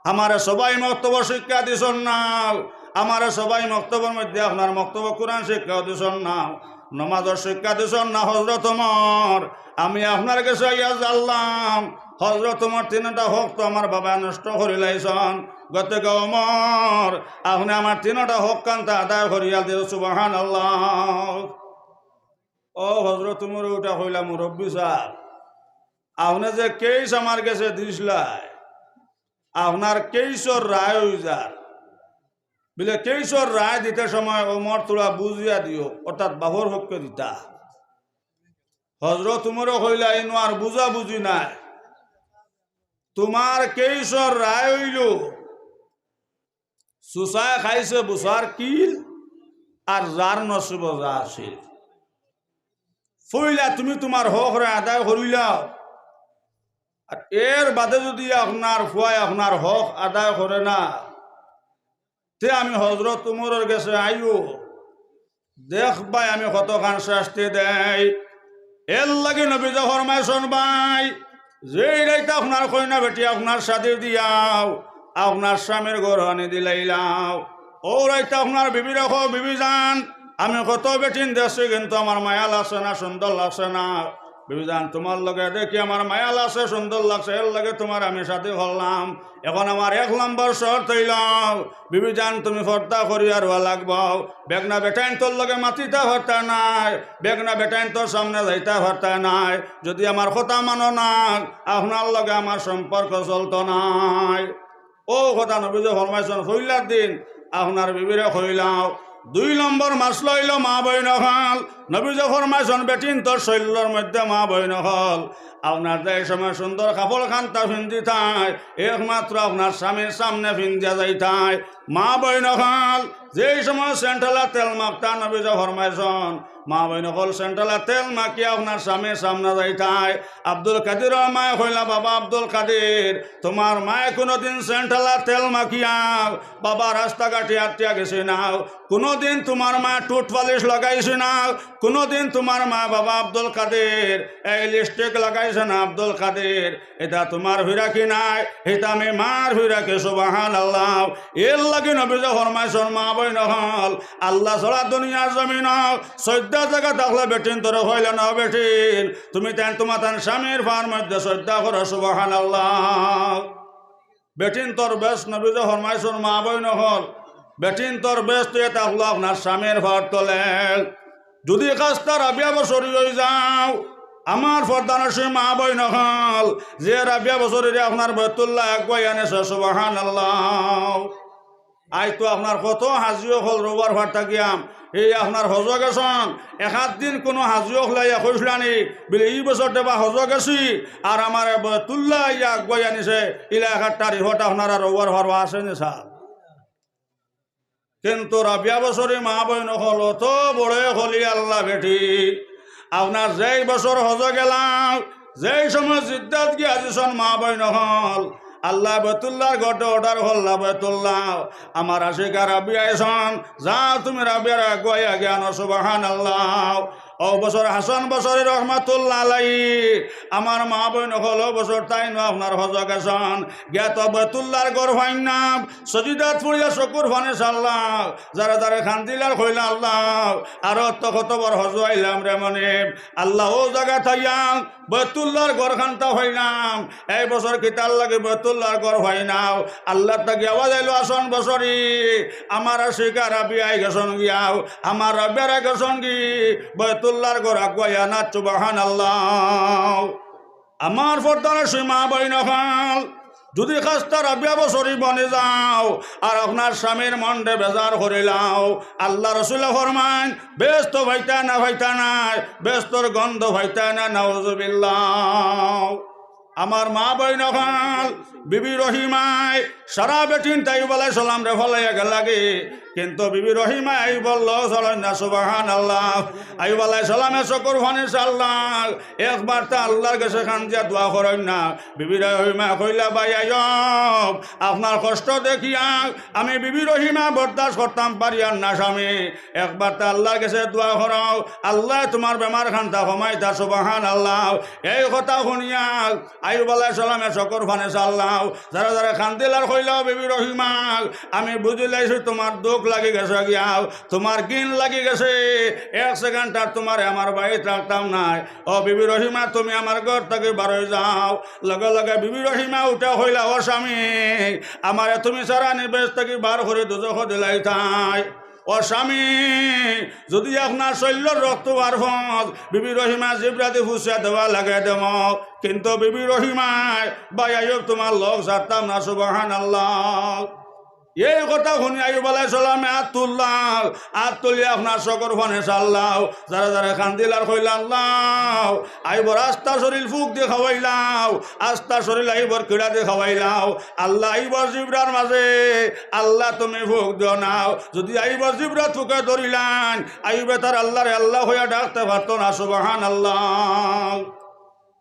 আমারে সবাই মক্তবো শিক্ষা দিছন না। আমারে সবাই মক্তবর মধ্যে আপনার মক্তবো কোরআন শিক্ষাও দিছন না।" নমাজর শিক্ষা দিছন না হজরত ওমর। আমি আপনার গেছে আইয়া জানলাম, হজরত ওমর তিনটা হক তো আমার বাবায় নষ্ট করিলাইছন। গতিকে ওমর, আপনে আমার তিনটা হক কান্তা আদায় করিয়া দিও, সুবহানাল্লাহ। ও হজরত ওমর উঠা কইলা, "মুরব্বি সাব, আপনে যে কেইস আমার গেছে দিছলায়, আপনার কেইসর রায় অই যার।" বিলে, "কেইসর রায় দিতে সময় ওমর থুড়া বুঝিয়া দিও, অর্থাৎ বাপর পক্ষে দিতা।" হজরত উমরে কইলা, "ইনো আর বুঝাবুঝি নাই, তুমার কেইসর রায় অইলো, চুচায় খাইছে বুচার কিল, আর যার নসিবো যা আছিল। পইলা তুমি তুমার হকরে আদায় করিলাও, আর এর বাদে যুদি আপনার ফুয়ায় আপনার হক আদায় করে না, তে আমি হজরত উমরর গেছে আইও, দেখবায় আমি কতখান শাস্তি দেই।" এর লাগি নবীজি ফরমাইছন, ভাই, যেই রাইত আপনার কইনা বেটি আপনার শাদি দিয়াও, আপনার স্বামীর ঘরো আনি দিলাইলাও, অউ রাইত আপনার বিবিরে কও, "বিবি জান, আমি কত বেটিন দেখছি, কিন্তু আমার মায়া লাগছে না, সুন্দর লাগছে না। বিবি জান, তুমার লগে দেখি আমার মায়া লাগছে, সুন্দর লাগছে, এর লাগি তুমারে আমি শাদি করলাম। এখন আমার এক নম্বর শর্ত অইলো, বিবি জান, তুমি পর্দা করিয়া রওয়া লাগবো। বেগনা বেটাইন্তর লগে মাতিতা পারতায় নায়, বেগনা বেটাইন্তর সামনে যাইতা পারতায় নায়। যুদি আমার কথা মানো না, আপনার লগে আমার সম্পর্ক চলতো নায়।" অউ কথা নবীজি ফরমাইছন, পইলার দিন আপনার বিবিরে কইলাও। দুই নম্বর মাসলা অইলো মা বইন অকল। নবীজি ফরমাইছন, বেটিন্তর শরীলর মধ্যে মা বইন অকল, আপনার যে সময় সুন্দর কাপড় কান্তা ফিন্দিতায়, একমাত্র আপনার স্বামীর সামনে ফিন্দিয়া যাইতায়। মা বইন অকল, যেই সময় সেন্ট্রালা তেল মাখতা, নবীজি ফরমাইছন, মা বইন অকল সেন্ট্রালা তেল মাখিয়া আপনার স্বামীর সামনে যাইতায়। আব্দুল কাদিরর মায় কইলা, "বাবা আব্দুল কাদির, তুমার মায় কুনুদিন সেন্ট্রালা তেল মাখিয়া বাবা রাস্তাঘাটে আটিয়া গেছে না, কুনুদিন তুমার মায় টুথ পালিশ লাগাইছে না, কুনুদিন তুমার মায় বাবা আব্দুল কাদির এই লিপস্টিক লাগাই আব্দুল কাদির, ইটা তুমার ফিরাকি নায়, ইটা আমি মার ফিরাকি, সুবহানাল্লাহ। এরলাগি নবীজি ফরমাইছইন, মা-বইন অকল, আল্লাহ ছাড়া দুনিয়ার জমিনো সইজদা জাগা থাকলে বেটিন্তরে কইলা না, বেটিন, তুমি তাইন তুমার তান স্বামীর পার মধ্যে সইজদা করো, সুবহানাল্লাহ। বেটিন্তর বেহেস্ত নবীজি ফরমাইছইন, মা-বইন অকল, বেটিন্তর বেহেস্ত অইয়া থাকলো আপনার স্বামীর পার তলে। যুদি খাস্তা রাবিয়া বসরি অইযাও, আমার পর্দানশীন মা-বইন অকল, যে রাবিয়া বসরিরে আপনার বাইতুল্লায় আগুয়াইয়া আনছে, সুবহানাল্লাহ। আইজ তো আপনার কত হাজি অকল রউয়ার পার থাকি আম, এই আপনার হজো গেছইন, এক আধ দিন কুনু হাজি অকলে আইয়া কইছলা নি, বলে, "ই বছর দেবা হজো গেছি, আর আমারে বাইতুল্লায় আইয়া আগুয়াইয়া আনছে", ইলা এক আধটা রিপোর্ট আপনারা রউয়ার পারো আছে নি ছাব? কিন্তু রাবিয়া বসরি মা-বইন অকল, অত বড় অকলি আল্লাহ বেটি, আপনার যেই বছর হজো গেলাম, যেই সময় জিদ্দাত গিয়া হাজির অইছইন মা-বইন অকল, আল্লায় বাইতুল্লাহর ঘরো অর্ডার করলা, বাইতুল্লাহ, আমার আশিকা রাবিয়া আইছইন, যাও তুমি রাবিয়ারে আগুয়াইয়া গিয়া আনো, সুবহানাল্লাহ। অউ বছর হাসান বসরি রহমাতুল্লাহ আলাইহি, আমার মা-বইন অকল, অউ বছর তাইনও আপনার হজো গেছইন, গিয়া তো বাইতুল্লাহর ঘর পাইন না, সজিদাত পড়িয়া চকুর পানি ছাড়লা, যারা যারা কান্দিলা আর কইলা, "আল্লাহ, আরো তো কতবার হজো আইলাম রে মনিব, আল্লাহ, অউ জাগা থাইয়া বাইতুল্লাহর ঘর খান্তা পাইলাম, এই বছর কিতার লাগি বাইতুল্লাহর ঘর পাই না?" আল্লাহর থাকি আওয়াজ আইলো, হাসান বসরি, আমার আশিকা রাবিয়া আই গেছইন গিয়াও, আমার রাবিয়ারে গেছইন গি বাইতুল্লাহর ঘর আগুয়াইয়া আনাত, সুবহানাল্লাহ। আমার পর্দানশীন মা-বইন অকল, যুদি খাস্তা রাবিয়া বসরি বনি যাও, আর আপনার স্বামীর মনরে বেজার করিলাও, আল্লার রসুলে ফরমাইন, বেহেস্ত পাইতায় না, পাইতায় নায়, বেহেস্তর গন্ধ পাইতায় না, নাউজুবিল্লাহ। আমার মা-বইন অকল, বিবি রহিমায় সারা বেটিন্তে আইয়ুব আলাইহিস সালামরে ফালাইয়া গেলাগি, কিন্তু বিবি রহিমায় আইয়ুবর লগ ছাড়ইন না, সুবহানাল্লাহ। আইয়ুব আলাইহিস সালামে চকুর পানি ছাড়লা, একবার তা আল্লার গেছে কান্দিয়া দোয়া করইন না। বিবি রহিমায় কইলা, "ভাই আইয়ুব, আপনার কষ্ট দেখিয়া আমি বিবি রহিমা বরদাস্ত করতাম পারিয়ার না স্বামী, একবার তা আল্লার গেছে দোয়া করো, আল্লায় তুমার বেমার খান্তা কমাইতা।" সুবহানাল্লাহ। এই কথা হুনিয়া আইয়ুব আলাইহিস সালামে চকুর পানি ছাড়লা, যারা যারা কান্দিলা আর কইলা, "বিবি রহিমা, আমি বুঝিলাইছি তুমার দুখ লাগি গেছে গিয়াও, তুমার ঘিন লাগি গেছে, এক সেকেন্ড আর তুমারে আমার বাড়িত রাখতাম নায়। ও বিবি রহিমা, তুমি আমার ঘর থাকি বারই যাও।" লগে লগে বিবি রহিমা উঠা কইলা, "ও স্বামী, আমারে তুমি ছাড়া নি বেহেস্ত থাকি বার করি দুজখো দিলাইতায়। ও স্বামী, যুদি আপনার শইল্লর রক্ত আর ফজ বিবি রহিমা জিব্রাদি ফুসিয়া দেওয়া লাগে দেমো, কিন্তু বিবি রহিমায়, ভাই আইয়ুব, তুমার লগ ছাড়তাম না।" সুবহানাল্লাহ। এই কথা হুনি আইয়ুব আলাইহিস সালামে আত তুললা, আত তুলিয়া আপনার চকুর পানি ছাড়লা, যারা যারা কান্দিলা আর কইলা, "আল্লাহ, আইয়ুবর আস্তা শরীল ফুক দি খাওয়াইলাও, আস্তা শরীল আইয়ুবর কিড়া দি খাওয়াইলাও।" আল্লায় আইয়ুবর জিব্রার মাঝে, "আল্লাহ, তুমি ফুক দিও নাও।" যুদি আইয়ুবর জিব্রাত ফুকে ধরিলাইন, আইয়ুবে তার আল্লারে আল্লাহ কইয়া ডাকতে পারতো না। সুবহানাল্লাহ।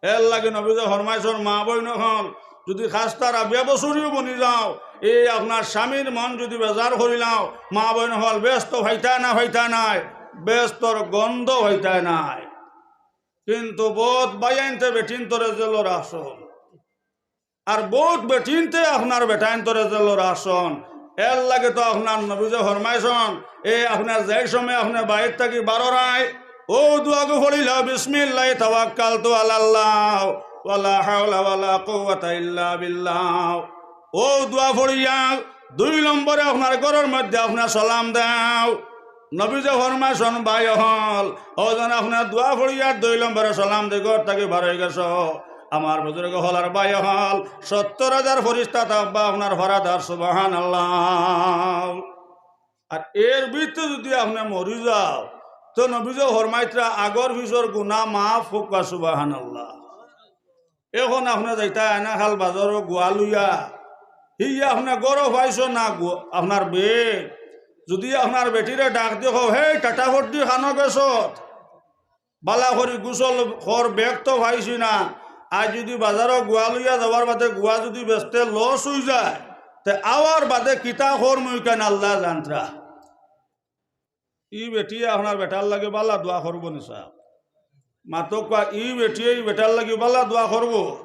এরলাগি নবীজি ফরমাইছইন, মা-বইন অকল, যুদি খাস্তা রাবিয়া বসরিও বনি যাও, এই আপনার স্বামীর মন যুদি বেজার করিলাও, মা-বইন অকল, বেহেস্ত পাইতায় না, পাইতায় নায়, বেহেস্তর গন্ধ পাইতায় নায়। কিন্তু বউত ভাইয়াইন্তে বেটিন্তরে জেলো রাখছইন, আর বউত বেটিন্তে আপনার বেটাইন্তরে জেলো রাখছইন। এরলাগি তো আপনার নবীজি ফরমাইছইন, এ আপনার যেই সময় আপনে বাড়ির থাকি বারইরায়, অউ দোয়াগু পড়িলাও, "বিসমিল্লাহি তাওয়াক্কালতু আলাল্লাহ, ওয়ালা হাওলা ওয়ালা কুওয়াতা ইল্লা বিল্লাহ।" অউ দোয়া পড়িয়া দুই নম্বরে আপনার ঘরর মধ্যে আপনে সালাম দেও। নবীজি ফরমাইছইন, ভাই অকল, অউ যেন আপনে দোয়া পড়িয়া দুই নম্বরে সালাম দি ঘর থাকি বারই গেছো, আমার বুজুর্গ অকল আর ভাই অকল, সত্তর হাজার ফিরিস্তা থাকবা আপনার ফারাদার। সুবহানাল্লাহ। আর এর ভিতরে যুদি আপনে মরি যাও, তো নবীজি ফরমাইতরা, আগর পিছর গুনা মাফ অউক বা। সুবহানাল্লাহ। এখন আপনে যাইতা আয়না খাল বাজারো গুয়া লইয়া, হি আপনে ঘরো পাইছো না গু-, আপনার বেটি। যুদি আপনার বেটিরে ডাক দি কও, "হেই, টাটা ফর্দি খানো গেছত, বালা করি গোসল কর, বেগ তো পাইছি না।" আইজ যুদি বাজারো গুয়া লইয়া যাওয়ার বাদে গুয়া যুদি বেচতে লস অইযায়, তে আওয়ার বাদে কিতা করমু ইখান আল্লায় জানতরা। ই বেটিয়ে আপনার বেটার লাগি বালা দোয়া করবো নি সাব? মাতউক্কা, ই বেটিয়ে ই বেটার লাগি বালা দোয়া করবো।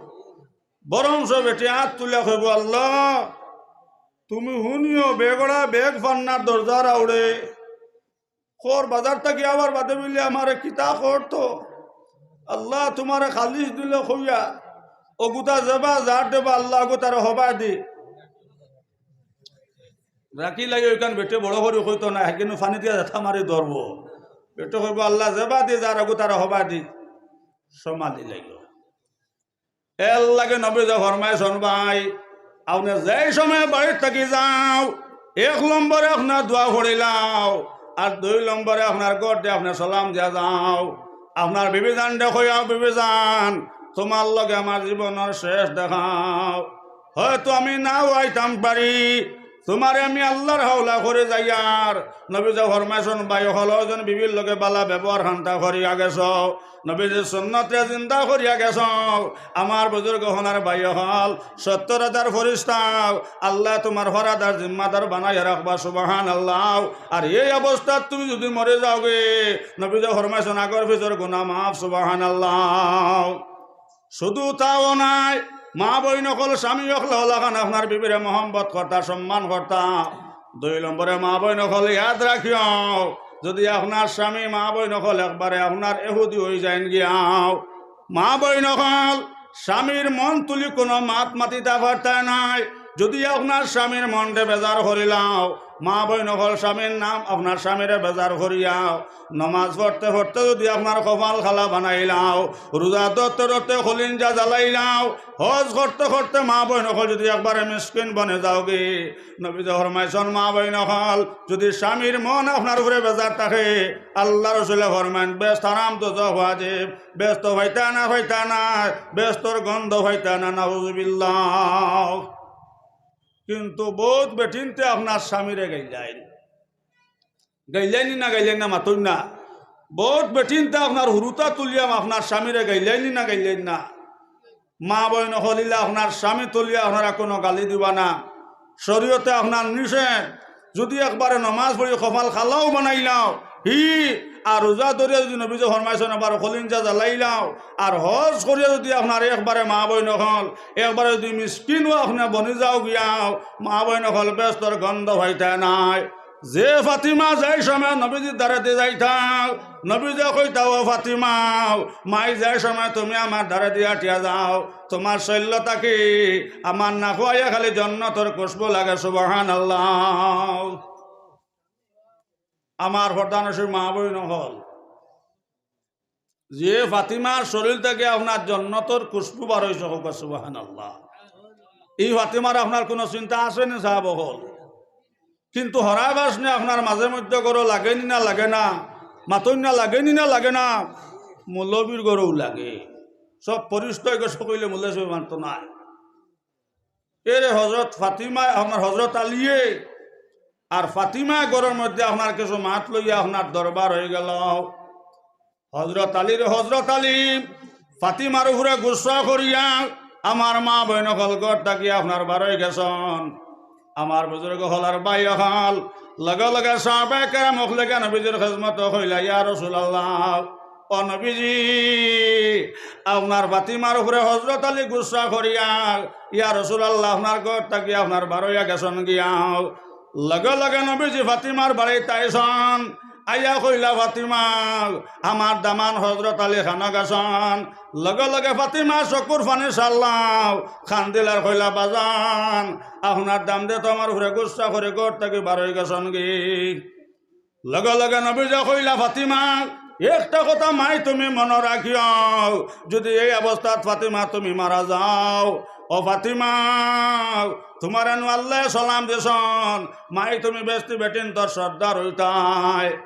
বরঞ্চ বেটিয়ে আত তুলিয়া কইবো, "আল্লাহ, তুমি হুনিও, বেগড়া বেগ ফান্নার দরজার আউড়ে, খর বাজার থাকি আবার বাদে মিলে আমারে কিতা করতো। আল্লাহ, তুমারে খালিস দিলে কইয়া, অগুতা যেবা যার দেবা, আল্লাহ, অগুতারে হবা দি।" রাখি লাগে ওইখান বেটে বড় করি কইতো না, কিন্তু ফানি দিয়া যেতা মারি ধরবো। বেটে কইবো, "আল্লাহ, যেবা দি যার অগুতারে হবা দি।" সমাধি লাগে। এর লাগি নবীজি ফরমাইছইন, ভাই, আপনে যেই সময় বাড়ির থাকি যাও, এক নম্বরে আপনার দোয়া পড়িলাও, আর দুই নম্বরে আপনার ঘর দিয়া আপনে সালাম দিয়া যাও। আপনার বিবি জানরে কইয়াও, "বিবি জান, তুমার লগে আমার জীবনর শেষ দেখা। হয়তো আমি নাও আইতাম পারি, তুমারে আমি আল্লাহর হাওলা করি যাইয়ার।" নবীজি ফরমাইছইন, ভাই অকল, অউ যেন বিবির লগে বালা ব্যবহার খান্তা করিয়া গেছো। নবীজির সুন্নতরে জিন্দা করিয়া গেছো। আমার বুজুর্গ অকল আর ভাই অকল, সত্তর হাজার ফিরিস্তা, আল্লায় তুমার ফারাদার জিম্মাদার বানাইয়া রাখবা, সুবহানাল্লাহ। আর এই অবস্থাত তুমি যুদি মরি যাওগি, নবীজি ফরমাইছইন, আগর পিছর গুনা মাফ, সুবহানাল্লাহ। শুধু তাও নায়, মা বইন অকল, স্বামী অকলে অলাখান আপনার বিবিরে মহব্বত করতা, সম্মান করতা। দুই নম্বরে মা বইন অকল, ইয়াদ রাখিও, যুদি আপনার স্বামী, মা বইন অকল, একবারে আপনার এহুদি অইযাইন গিয়াও, মা বইন অকল, স্বামীর মন তুলি কুনু মাত মাতিতা পারতা নায়। যুদি আপনার স্বামীর মনরে বেজার করিলাও, মা বইন অকল, স্বামীর নাম আপনার স্বামীরে বেজার করিয়াও, নমাজ পড়তে পড়তে যুদি আপনার কপাল কালা বানাইলাও, রোজা ধরতে ধরতে কলিঞ্জা জ্বালাইলাও, হজ করতে করতে মা বইন অকল যুদি একবারে মিসকিন বনি যাওগি, নবীজি ফরমাইছইন, মা বইন অকল, যুদি স্বামীর মন আপনার উপরে বেজার থাকে, আল্লার রসুলে ফরমাইন, বেহেস্ত হারাম, দোজখ ওয়াজিব, বেহেস্ত পাইতা না, পাইতা না, বেহেস্তর গন্ধ পাইতা না, নাউজুবিল্লাহ। কিন্তু বউত বেটিন্তে আপনার স্বামীরে গাইল্লাইন। গাইল্লাইন নি না, গাইল্লাইন না, মাতইন না। বউত বেটিন্তে আপনার হুরুতা তুলিয়া আপনার স্বামীরে গাইল্লাইন নি না, গাইল্লাইন না। মা বইন অকল, ইলা আপনার স্বামী তুলিয়া আপনারা কুনু গালি দিবা না। শরীয়তে আপনার নিষেধ। যুদি একবারে নমাজ পড়ি কপাল কালাও বানাইলাও, হি, আর রোজা ধরিয়া যুদি নবীজি ফরমাইছইন একবার কলিঞ্জা জ্বালাইলাও, আর হজ করিয়া যুদি আপনার একবারে মা বইন অকল, একবারে যুদি মিসকিনও আপনে বনি যাও গিয়াও, মা বইন অকল, বেহেস্তর গন্ধ পাইতা নায়। যে ফাতিমা যেই সময় নবীজির দ্বারেদি যাইতা, নবীজিয়ে কইতা, "ও ফাতিমা, মাই যেই সময় তুমি আমার দ্বারেদি আটিয়া যাও, তুমার শইল্ল থাকি আমার নাক বায় খালি জন্নতর খুশবু লাগে।" সুবহানাল্লাহ। আমার পর্দানশীন মা বইন অকল, যে ফাতিমার শরীর থাকি আপনার জন্নতর খুশবু বার অইছে, কউক্কা সুবহানাল্লাহ। ই ফাতিমার আপনার কুনু চিন্তা আছে নি সাব অকল? কিন্তু হরায় বাসনে আপনার মাঝে মধ্যে ঘরো লাগে নি না লাগে না, মাতইন না, লাগে নি না লাগে না, মৌলবীর ঘরো লাগে। সব ফিরিস্তা অইগেছে কইলে মৌলবী সাবে মানতো নায়। এরে হজরত ফাতিমা, আপনার হজরত আলীয়ে, আর ফাতিমা ঘরর মধ্যে আপনার কিছু মাত লইয়া আপনার দরবার অইগেলো। হজরত আলীর, হজরত আলী ফাতিমার উপরে গুসা করিয়া আমার মা বইন অকল ঘর থাকি আপনার বার অইগেছইন। আমার বুজুর্গ অকল আর ভাই অকল, লগে লগে সাহাবায়ে কেরাম অকলে গিয়া নবীজির খেজমতো কইলা, "ইয়া রাসুলাল্লাহ, ও নবীজি, আপনার ফাতিমার উপরে হজরত আলী গুসা করিয়া, ইয়া রাসুলাল্লাহ, আপনার ঘর থাকি আপনার বার অইয়া গেছইন গিয়া।" লগে লগে নবীজি ফাতিমার বাড়িত আইছইন, আইয়া কইলা, "ফাতিমা, আমার দামান হজরত আলী কানো গেছইন।" লগে লগে ফাতিমা চকুর পানি ছাড়লাও, কান্দিলা আর কইলা, "বাজান, আপনার দামান্দে তো আমার উপরে গুসা করি ঘর থাকি বার অইগেছইন গি।" লগে লগে নবীজি কইলা, "ফাতিমা, একটা কথা মাই তুমি মনো রাখিও, যুদি এই অবস্থাত ফাতিমা তুমি মারা যাও, ও ফাতিমা, তুমারে নু আল্লায় সালাম দিছইন, মাই তুমি বেহেস্তি বেটিন্তর সর্দার অইতায়।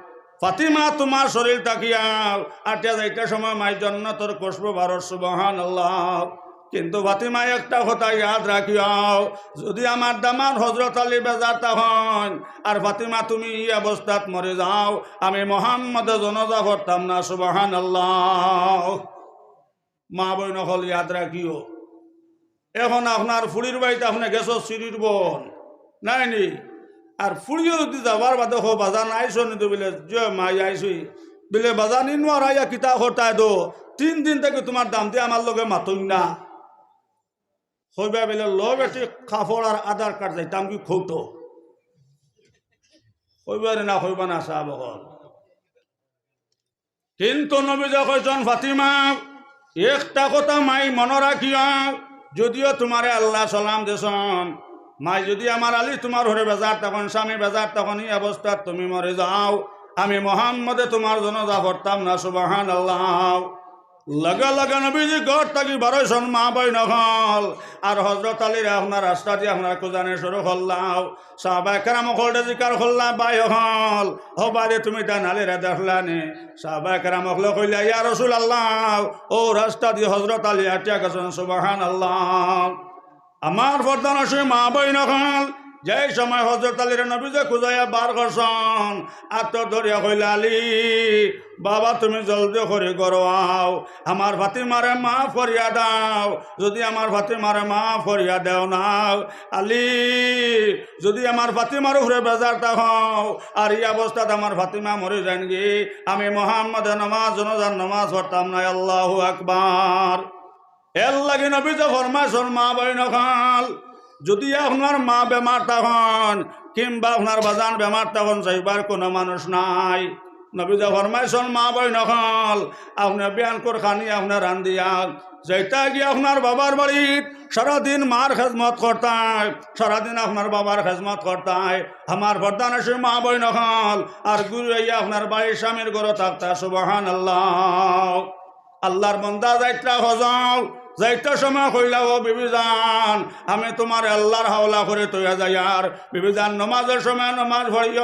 ফাতিমা তুমার শরীর থাকিয়াও, আটিয়া যাইতে সময় মাই জন্নতর খুশবু বারর, সুবহানাল্লাহ।" কিন্তু ফাতিমা, একটা কথা ইয়াদ রাখিও, যুদি আমার দামান্দ হজরত আলী বেজার থাকইন, আর ফাতিমা তুমি ই অবস্থাত মরি যাও, আমি মোহাম্মদে জনাজা পড়তাম না। সুবহানাল্লাহ। মা বইন অকল ইয়াদ রাখিও, এখন আপনার ফুড়ির বাড়িত আপনে গেছো, সিঁড়ির বন, নায় নি? আর ফুড়িও যুদি যাবার বাদে কয়, "বাজান আইছো নি?" তো বুলে, "জি মাই আইছি।" বলে, "বাজান, ইনো আইয়া কিতা করতায় দো? তিন দিন থাকি তুমার দামান্দে আমার লগে মাতইন না।" কইবা বলে, "লো বেটি, কাপড় আর আধার কার্ড, যাইতাম গি কোর্টো।" কইবা রে না, কইবা না, সাব অকল। কিন্তু নবীজি কইছইন, "ফাতিমা, একটা কথা মাই মনো রাখিও, যদিও তুমারে আল্লায় সালাম দিছইন, মাই যুদি আমার আলী তুমার উপরে বেজার থাকইন, স্বামী বেজার থাকইন, ই অবস্থাত তুমি মরি যাও, আমি মুহাম্মদে তুমার জানাজা পড়তাম না।" সুবহানাল্লাহ। লগে লগে নবীজি ঘর থাকি বারইছইন, মা বইন অকল, আর হজরত আলীরে আপনার রাস্তাদি আপনার খুজানি শুরু করলাও। সাহাবায়ে কেরাম অকলরে জিকার করলা, "ভাই অকল, ও ভাই রে, তুমি তাইন আলীরে দেখলানি?" সাহাবায়ে কেরাম অকলে কইলা, "ইয়া রাসূলুল্লাহ, অউ রাস্তাদি হজরত আলী আটিয়া গেছইন।" সুবহানাল্লাহ। আমার পর্দানশীন মা বইন অকল, যেই সময় হজরত আলীরে নবীজি খুজাইয়া বার করছইন, আতো ধরিয়া কইলা, "আলী, বাবা, তুমি জলদি করি ঘরো আও, আমার ফাতিমারে মাফ করিয়া দাও। যুদি আমার ফাতিমারে মাফ করিয়া দেও না, আলী, যুদি আমার ফাতিমার উপরে বেজার থাকো, আর ই অবস্থাত আমার ফাতিমা মরি যাইন গি, আমি মুহাম্মদে নামাজ, জানাজার নামাজ পড়তাম না।" আল্লাহু আকবার। এরলাগি নবীজি ফরমাইছইন, মা বইন অকল, যুদি আপনার মা বেমার থাকইন, কিংবা আপনার বাজান বেমার থাকইন, যাইবার কুনু মানুষ নাই, নবীজি ফরমাইছইন, মা বইন অকল, আপনে বিয়ান করি খানি আপনে রান্দিয়া যাইতা গি আপনার বাবার বাড়িত, সারাদিন মার খেজমত করতায়, সারাদিন আপনার বাবার খেজমত করতায়, আমার পর্দানশীন মা বইন অকল, আর ঘুরি আইয়া আপনার বাড়ির স্বামীর ঘরো থাকতা। সুবহানাল্লাহ। আল্লাহর বান্দা যাইতরা হজো, যাইতে সময় কইলা, "ও বিবিজান, আমি তুমারে আল্লাহর হাওলা করি থইয়া যাইয়ার, বিবিজান, নামাজর সময় নামাজ পড়িও,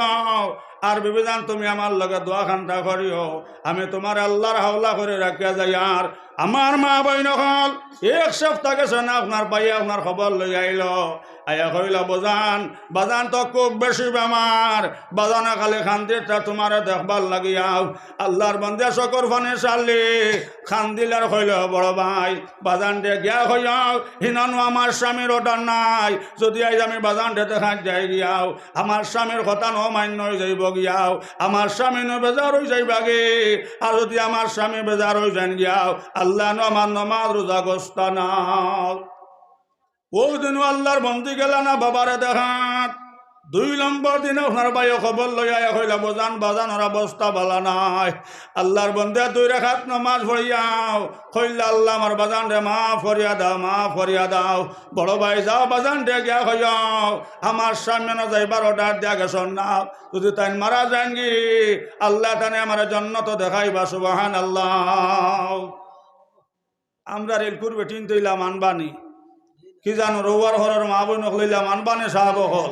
আর বিবিজান, তুমি আমার লগে দোয়া খান্তা করিও, আমি তুমারে আল্লাহর হাওলা করি রাখিয়া যাইয়ার।" আমার মা বইন অকল, এক সপ্তাহ গেছে না, আপনার ভাইয়ে আপনার খবর লইয়া আইলো, আইয়া কইলা, "বাজান, বাজান তো খুব বেশি বেমার, বাজানে খালি কান্দির, তা তুমারে দেখবার লাগিয়াও।" আল্লাহর বান্দিয়ে চকুর পানি ছাড়লি, কান্দিল আর কইল, "বড় ভাই, বাজানরে গিয়া কইয়াও, হিনানো আমার স্বামীর order নাই, যুদি আইজ আমি বাজানরে দেখাত যাই গিয়াও, আমার স্বামীর কথা নমাইন্য অই যাইবো গিয়াও, আমার স্বামী নু বেজার অই যাইবা গি, আর যুদি আমার স্বামী বেজার অই যাইন গিয়াও, আল্লাহ নু আমার নমাজ রোজা গস্তা নাও।" অউ দিনও আল্লাহর বন্দি গেলা না বাবারে দেখাত। দুই নম্বর দিন আপনার ভাইয়ে খবর লইয়া আইয়া কইলা, "বাজান, বাজানর অবস্থা ভালা নায়।" আল্লাহর বন্দিয়ে দুই রাকাত নামাজ পড়িয়াও কইলা, "আল্লাহ, আমার বাজানরে মাফ করিয়া দাও, মাফ করিয়া দাও।" বড় ভাই, যাও বাজানরে গিয়া কইয়াও, আমার স্বামী নু যাইবার order দিয়া গেছইন না, যুদি তাইন মারা যাইন গি, আল্লাহ তানে আমারে জন্নত দেখাইবা। সুবহানাল্লাহ। আমরার এলকুর বেটিন্তও ইলা মানবানি। কি জানো, রউয়ার ঘরর মা বইন অকল ইলা মানবানি সাব অকল।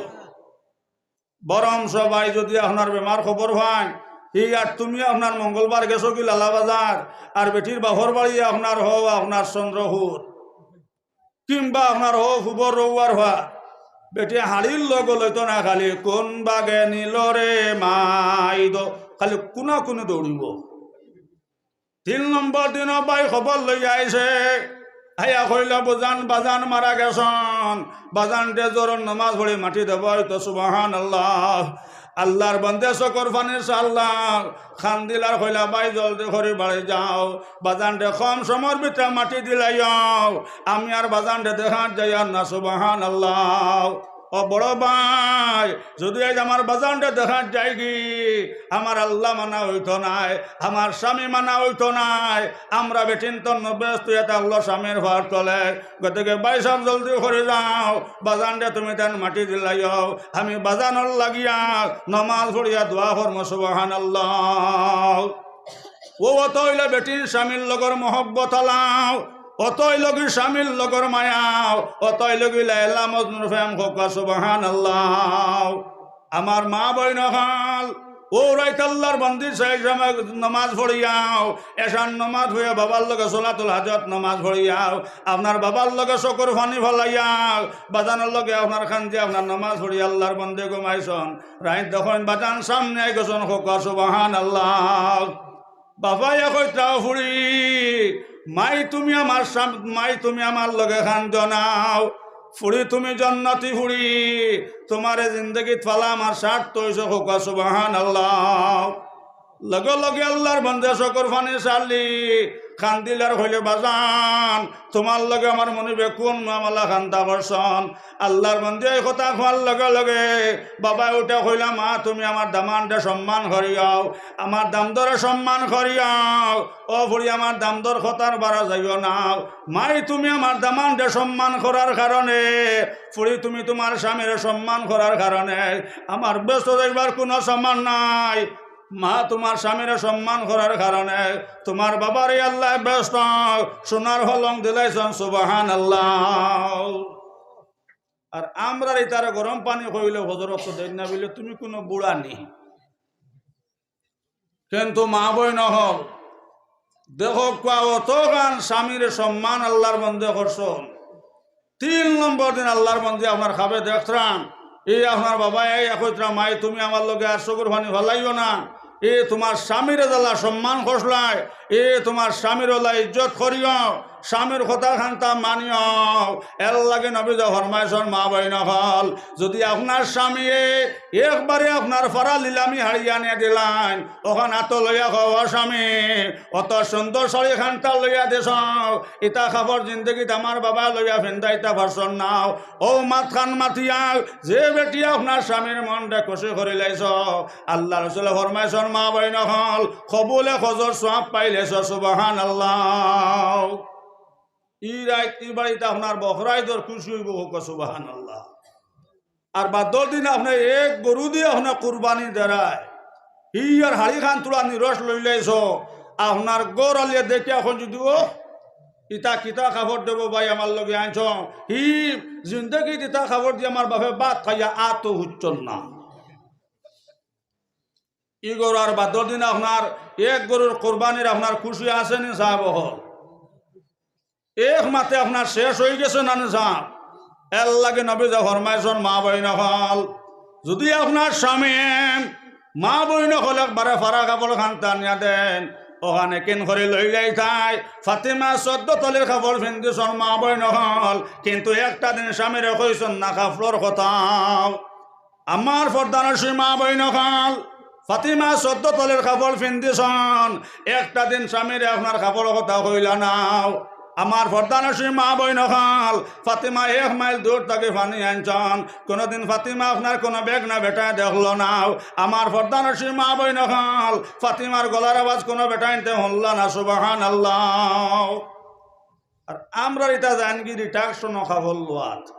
বরং সবাই যুদি আপনার বেমার খবর পাইন, হি আর তুমি আপনার মঙ্গলবার গেছো গি লালাবাজার, আর বেটির বাপর বাড়ি আপনার হউ আপনার চন্দ্রপুর, কিংবা আপনার হউ ফুবর রউয়ার ফার, বেটি হাড়ির লগ লইতো না, খালি "কোন বাগে নিল রে মাইদো", খালি কুনা কুনি দৌড়িবো। তিন নম্বর দিনও ভাই খবর লইয়া আইছে, আইয়া কইলা, "বাজান, বাজান মারা গেছইন, বাজানরে জোহরর নমাজ পড়ি মাটি দেবা অইতো।" সুবহানাল্লাহ। আল্লাহর বন্দিয়ে চকুর পানি ছাড়লা, কান্দিল আর কইলা, "ভাই, জলদি করি বাড়ি যাও, বাজানরে কম সময়র ভিতরে মাটি দিলাইয়াও, আমি আর বাজানরে দেখাত যাইয়ার না।" সুবহানাল্লাহ। ও বড় ভাই, যুদি আইজ আমার বাজানরে দেখাত যাই গি, আমার আল্লাহ মানা অইতো নায়, আমার স্বামী মানা অইতো নায়, আমরা বেটিন্তর নু বেহেস্ত অইয়া থাকলো স্বামীর ফার তলে। গতিকে ভাইসাব জলদি করি যাও, বাজানরে তুমি তান মাটি দিলাইও, আমি বাজানর লাগিয়া নমাজ পড়িয়া দোয়া করমু। সুবহানাল্লাহ। অউ অত অইলো বেটির স্বামীর লগর মহব্বত আলাও, অত অইলো গি স্বামীর লগর মায়াও, অত অইলো গি লায়লা মজনুর প্রেম। কউক্কা সুবহানাল্লাহ। আমার মা বইন অকল, অউ রাইত আল্লাহর বন্দি সেই সময় নমাজ পড়িয়াও, এশার নমাজ পড়িয়া বাবার লগে সলাতুল হাজত নমাজ পড়িয়াও, আপনার বাবার লগে চকুর পানি ফালাইয়াও, বাজানর লগে আপনার কান্দি আপনার নমাজ পড়িয়া আল্লাহর বন্দি ঘুমাইছইন। রাইত দেখইন বাজান সামনে আই গেছইন, কউক্কা সুবহানাল্লাহ। বাবায় কইতরা, "ফুড়ি, মাই তুমি আমার সাম-, মাই তুমি আমার লগে কান্দিও নাও। ফুড়ি তুমি জন্নতি ফুড়ি, তুমারে জিন্দেগিত পালা আমার সার্থক অইছে।" কউক্কা সুবহানাল্লাহ। লগে লগে আল্লার বন্দে চকুর পানি ছাড়লি, কান্দিল আর কইল, "বাজান, তুমার লগে আমার মনিবে কুন মামলা কান্দা করছইন?" আল্লার বন্দে এই কথা কওয়ার লগে লগে বাবায় উঠি কইলা, "মা, তুমি আমার দামান্দরে সম্মান করিও, আমার দামদরে সম্মান করিও। ও ফুড়ি, আমার দামদর কথার বারা যাইও না। মাই, তুমি আমার দামান্দরে সম্মান করার কারণে, ফুড়ি, তুমি তুমার স্বামীরে সম্মান করার কারণে আমার বেহেস্তো যাইবার কুনু সম্মান নাই।" মা, তুমার স্বামীরে সম্মান করার কারণে তুমার বাবারে আল্লায় বেহেস্তো সোনার পালঙ্ক দিলাইছইন, সুবহানাল্লাহ। আর আমরার ইতারে গরম পানি কইলে হজরত দেইন না বলে, "তুমি কুনু বুড়া নি?" কিন্তু মা বইন অকল, দেখউক্কা, অতখান স্বামীরে সম্মান আল্লার বন্দে করছইন। তিন নম্বর দিন আল্লার বন্দে আপনার খাবে দেখতরা, এই আপনার বাবায় আইয়া কইতরা, "মাই, তুমি আমার লগে আর চকুর পানি ফালাইও না। এ তুমার স্বামীরে যেলা সম্মান করছলায়, এ তুমার স্বামীর অলা ইজ্জত করিও, স্বামীর কথা খান্তা মানিও।" এরলাগি নবীজিয়ে ফরমাইছইন, মা বইন অকল, যুদি আপনার স্বামীয়ে একবারে আপনার ফারা লিলামি হাড়িয়া নিয়া দিলাইন, অখান আতো লইয়া কও, "ও স্বামী, অত সুন্দর শাড়ি খান্তা লইয়া দিছো, ইতা কাপড় জিন্দেগিত আমার বাবায় লইয়া ফিন্দাইতা পারছইন না।" অউ মাতখান মাতিয়া যে বেটিয়ে আপনার স্বামীর মনরে খুশি করিলাইছো, আল্লার রসুলে ফরমাইছইন, মা বইন অকল, কবুলে হজর সওয়াব পাইলাইছো, সুবহানাল্লাহ। ই রাইত ই বাড়িত আপনার বকরা ইদর খুশি অইবো, কউক্কা সুবহানাল্লাহ। আর বাদর দিন আপনে এক গরু দি আপনে কুরবানি দেরায়, হি আর হাড়ি খান তুলা নিরস লইলাইছো, আপনার ঘর আলিয়ে দেখিয়া কইন যুদি, "ও, ইতা কিতা কাপড় দেবো ভাই আমার লগে আনছো, হি জিন্দেগিত ইতা কাপড় দি আমার বাপে ভাত খাইয়া আতো হুচ্ছইন না।" ই গরু আর বাদর দিন আপনার এক গরুর কুরবানির আপনার খুশি আছে নি সাব অকল? এক মাতে আপনার শেষ অইগেছে না নি সাব? এরলাগি নবীজিয়ে ফরমাইছইন, মা বইন অকল, যুদি আপনার স্বামী, মা বইন অকল, একবারে ফারা কাপড় খান্তা আনিয়া দেইন, অখান একিন করি লইলাইতায়। ফাতিমা চৌদ্দ তলির কাপড় ফিন্দিছইন মা বইন অকল, কিন্তু একটা দিন স্বামীরে কইছইন না কাপড়র কথা। আমার পর্দানশীন মা বইন অকল, ফাতিমা চৌদ্দ তলির কাপড় ফিন্দিছইন, একটা দিন স্বামীরে আপনার কাপড়র কথা কইলা নায়। আমার পর্দানশীন মা বইন অকল, ফাতিমা এক মাইল দূর থাকি পানি আনছইন, কুনুদিন ফাতিমা আপনার কুনু বেগানা বেটায় দেখলো নায়। আমার পর্দানশীন মা বইন অকল, ফাতিমার গলার আওয়াজ কুনু বেটাইন্তে হুনলা না, সুবহানাল্লাহ। আর আমরার ইতা যাইনগি reduction-ও কাপড় লওয়াত,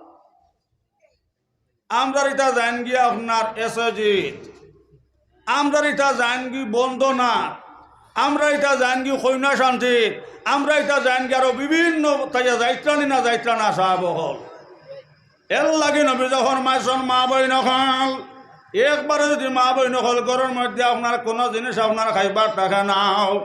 আমরার ইতা যাইনগি আপনার এসওজিত, আমরার ইতা যাইনগি বন্দনা, আমরার ইতা যাইনগি কইনা শান্তি, আমরার ইতা যাইনগি আরো বিভিন্ন তাইয়া যাইতরা নি না যাইতরা না সাব অকল। এরলাগি নবীজিয়ে ফরমাইছইন মা বইন অকল, একবারে যুদি মা বইন অকল ঘরর মধ্যে আপনার কুনু জিনিস আপনার খাইবার থাকে নায়,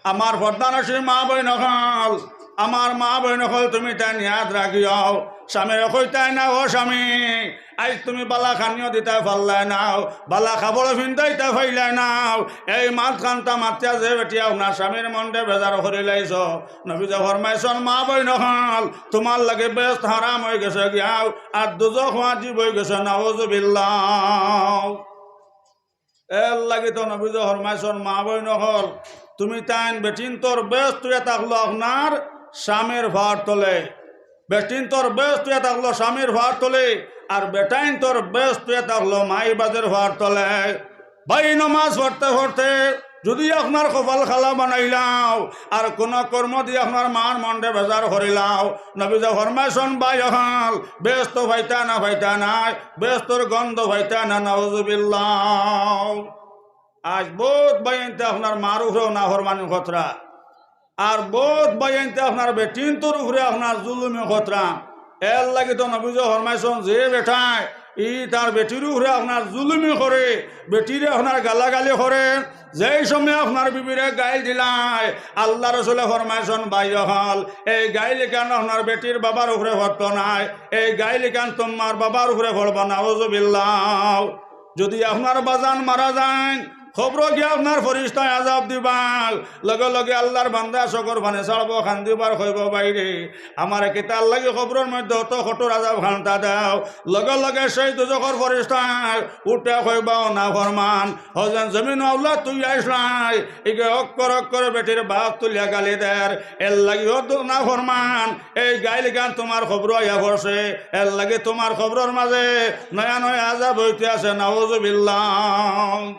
আমার পর্দানশীন মা বইন অকল, আমার মা বইন অকল, তুমি তাইন ইয়াদ রাখিও। স্বামীরে কইতায় না, "ও স্বামী, আইজ তুমি বালা খানিও দিতায় পারলায় নায়, বালা কাপড়ও ফিন্দাইতায় পাইলায় নায়।" এই মাতখান্তা মাতিয়া যে বেটিয়ে আপনার স্বামীর মনরে বেজার করিলাইছো, নবীজিয়ে ফরমাইছইন, মা বইন অকল, তুমার লাগি বেহেস্ত হারাম অইগেছে গিয়াও, আর দুজখ ওয়াজিব অইগেছে, নাউজুবিল্লাহ। এরলাগি তো নবীজিয়ে ফরমাইছইন, মা বইন অকল, তুমি তাইন বেটিন্তর বেহেস্ত অইয়া থাকলো আপনার স্বামীর পাওর তলে, বেটিন্তর বেহেস্ত অইয়া থাকলো স্বামীর পাওর তলে, আর বেটাইন্তর বেহেস্ত অইয়া থাকলো মাই বাজের পাওর তলে। ভাই, নমাজ পড়তে পড়তে যুদি আপনার কপাল কালা বানাইলাও, আর কুনু কর্ম দি আপনার মার মনরে বেজার করিলাও, নবীজিয়ে ফরমাইছইন, ভাই অকল, বেহেস্ত পাইতা না পাইতা নায়, বেহেস্তর গন্ধ পাইতা না, নাউজুবিল্লাহ। আইজ বউত ভাইয়াইন্তে আপনার মার উপরেও নাফরমানি করতরা, আর বউত ভাইয়াইন্তে আপনার বেটিন্তর উপরে আপনার জুলুমি করতরা। এরলাগি তো নবীজিয়ে ফরমাইছইন, যে বেটায় ই তার বেটির উপরে আপনার জুলুমি করে, বেটিরে আপনার গালাগালি করে, যেই সময় আপনার বিবিরে গাইল দিলায়, আল্লার রসুলে ফরমাইছইন, ভাই অকল, এই গাইল ইখান আপনার বেটির বাবার উপরে পড়তো নায়, এই গাইল ইখান তুমার বাবার উপরে পড়বো, নাউজুবিল্লাহ। যুদি আপনার বাজান মারা যাইন, কবরো গিয়া আপনার ফিরিস্তায় আযাব দিবা। লগে লগে আল্লার বান্দা চকুর পানি ছাড়বো, কান্দিবো আর কইবো, "ভাইরে, আমারে কিতার লাগি কবরর মধ্যে অত কঠোর আযাব খান্তা দেও?" লগে লগে সেই দুজখর ফিরিস্তায় উঠিয়া কইবা, "ও নাফরমান, অউ যেন জমিনো আওলাদ তুই আইছলায়, ইগে অক্ষর অক্ষরে বেটির বাফ তুলিয়া গালি দের, এরলাগি অউ নাফরমান, এই গাইল খান তুমার কবরো আইয়া পড়ছে, এরলাগি তুমার কবরর মাজে নয়া নয়া আযাব অইতে আছে, নাউজুবিল্লাহ।"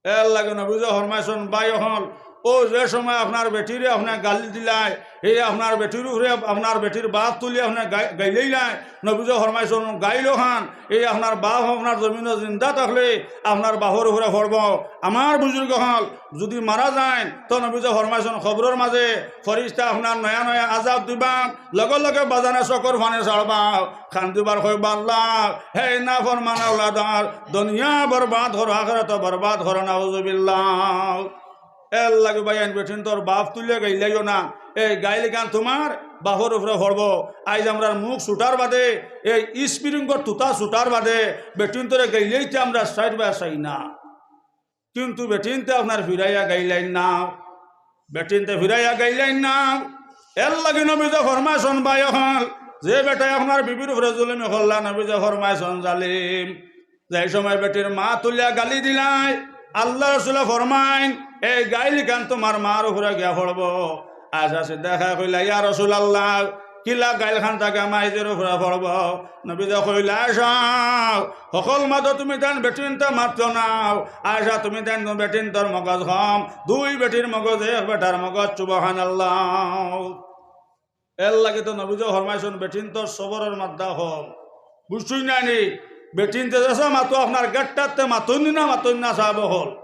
এরলাগি নবীজি ফরমাইছইন, ভাই অকল, অউ যে সময় আপনার বেটিরে আপনে গালি দিলায়, এই আপনার বেটির উপরে আপনার বেটির বাফ তুলি আপনে গাই-, গাইলাইলায়, নবীজি ফরমাইছইন, গাইল খান, এই আপনার বাফ আপনার জমিনো জিন্দা থাকলে আপনার বাফর উপরে পড়বো। আমার বুজুর্গ অকল, যুদি মারা যাইন, তো নবীজি ফরমাইছইন, কবরর মাজে ফিরিস্তায় আপনার নয়া নয়া আযাব দিবা, লগে লগে বাজানে চকুর পানি ছাড়বা, কান্দিবার কইবা, "আল্লাহ, হে নাফরমান আওলাদ, দুনিয়া বরবাদ করো, আখিরাত বরবাদ করো, নাউজুবিল্লাহ।" এরলাগি ভাইয়াইন, বেটিন্তর বাফ তুলিয়া গাইলাইও না। এই গাইল খান তুমার বাফর উপরে পড়বো। আইজ আমরার মুখ ছুটার বাদে, এই স্প্রিংর তুতা ছুটার বাদে বেটিন্তরে গাইলাইতে আমরা সাইড বায় চাই না। কিন্তু বেটিন্তে আপনার ফিরাইয়া গাইলাইন না, বেটিন্তে ফিরাইয়া গাইলাইন না। এরলাগি নবীজি ফরমাইছইন, ভাই অকল, যে বেটায় আপনার বিবির উপরে জুলুমি করলা, নবীজি ফরমাইছইন জালিম। যে সময় বেটির মা তুলিয়া গালি দিলায়, আল্লার রসুলে ফরমাইন, এই গাইল খান তুমার মার উপরে গিয়া পড়বো। আয়েশা সিদ্দিকায় কইলা, ইয়া রাসূলুল্লাহ, কিলা গাইল খান তাকে মাইজের উপরে পড়বো? নবীজি কইলা, আয়েশা, হকল মাতো তুমি তান বেটিন্তে মাতিও না। আয়েশা, তুমি তান বেটিন্তর মগজ কম, দুই বেটির মগজ এক বেটার মগজ, সুবহানাল্লাহ। এরলাগি তো নবীজি ফরমাইছইন, বেটিন্তর সবরর মাত্রা কম। বুঝছইন না নি? বেটিন্তে যেসা মাতো আপনার গেট্টাতে মাতইন না, মাতইন না সাব অকল।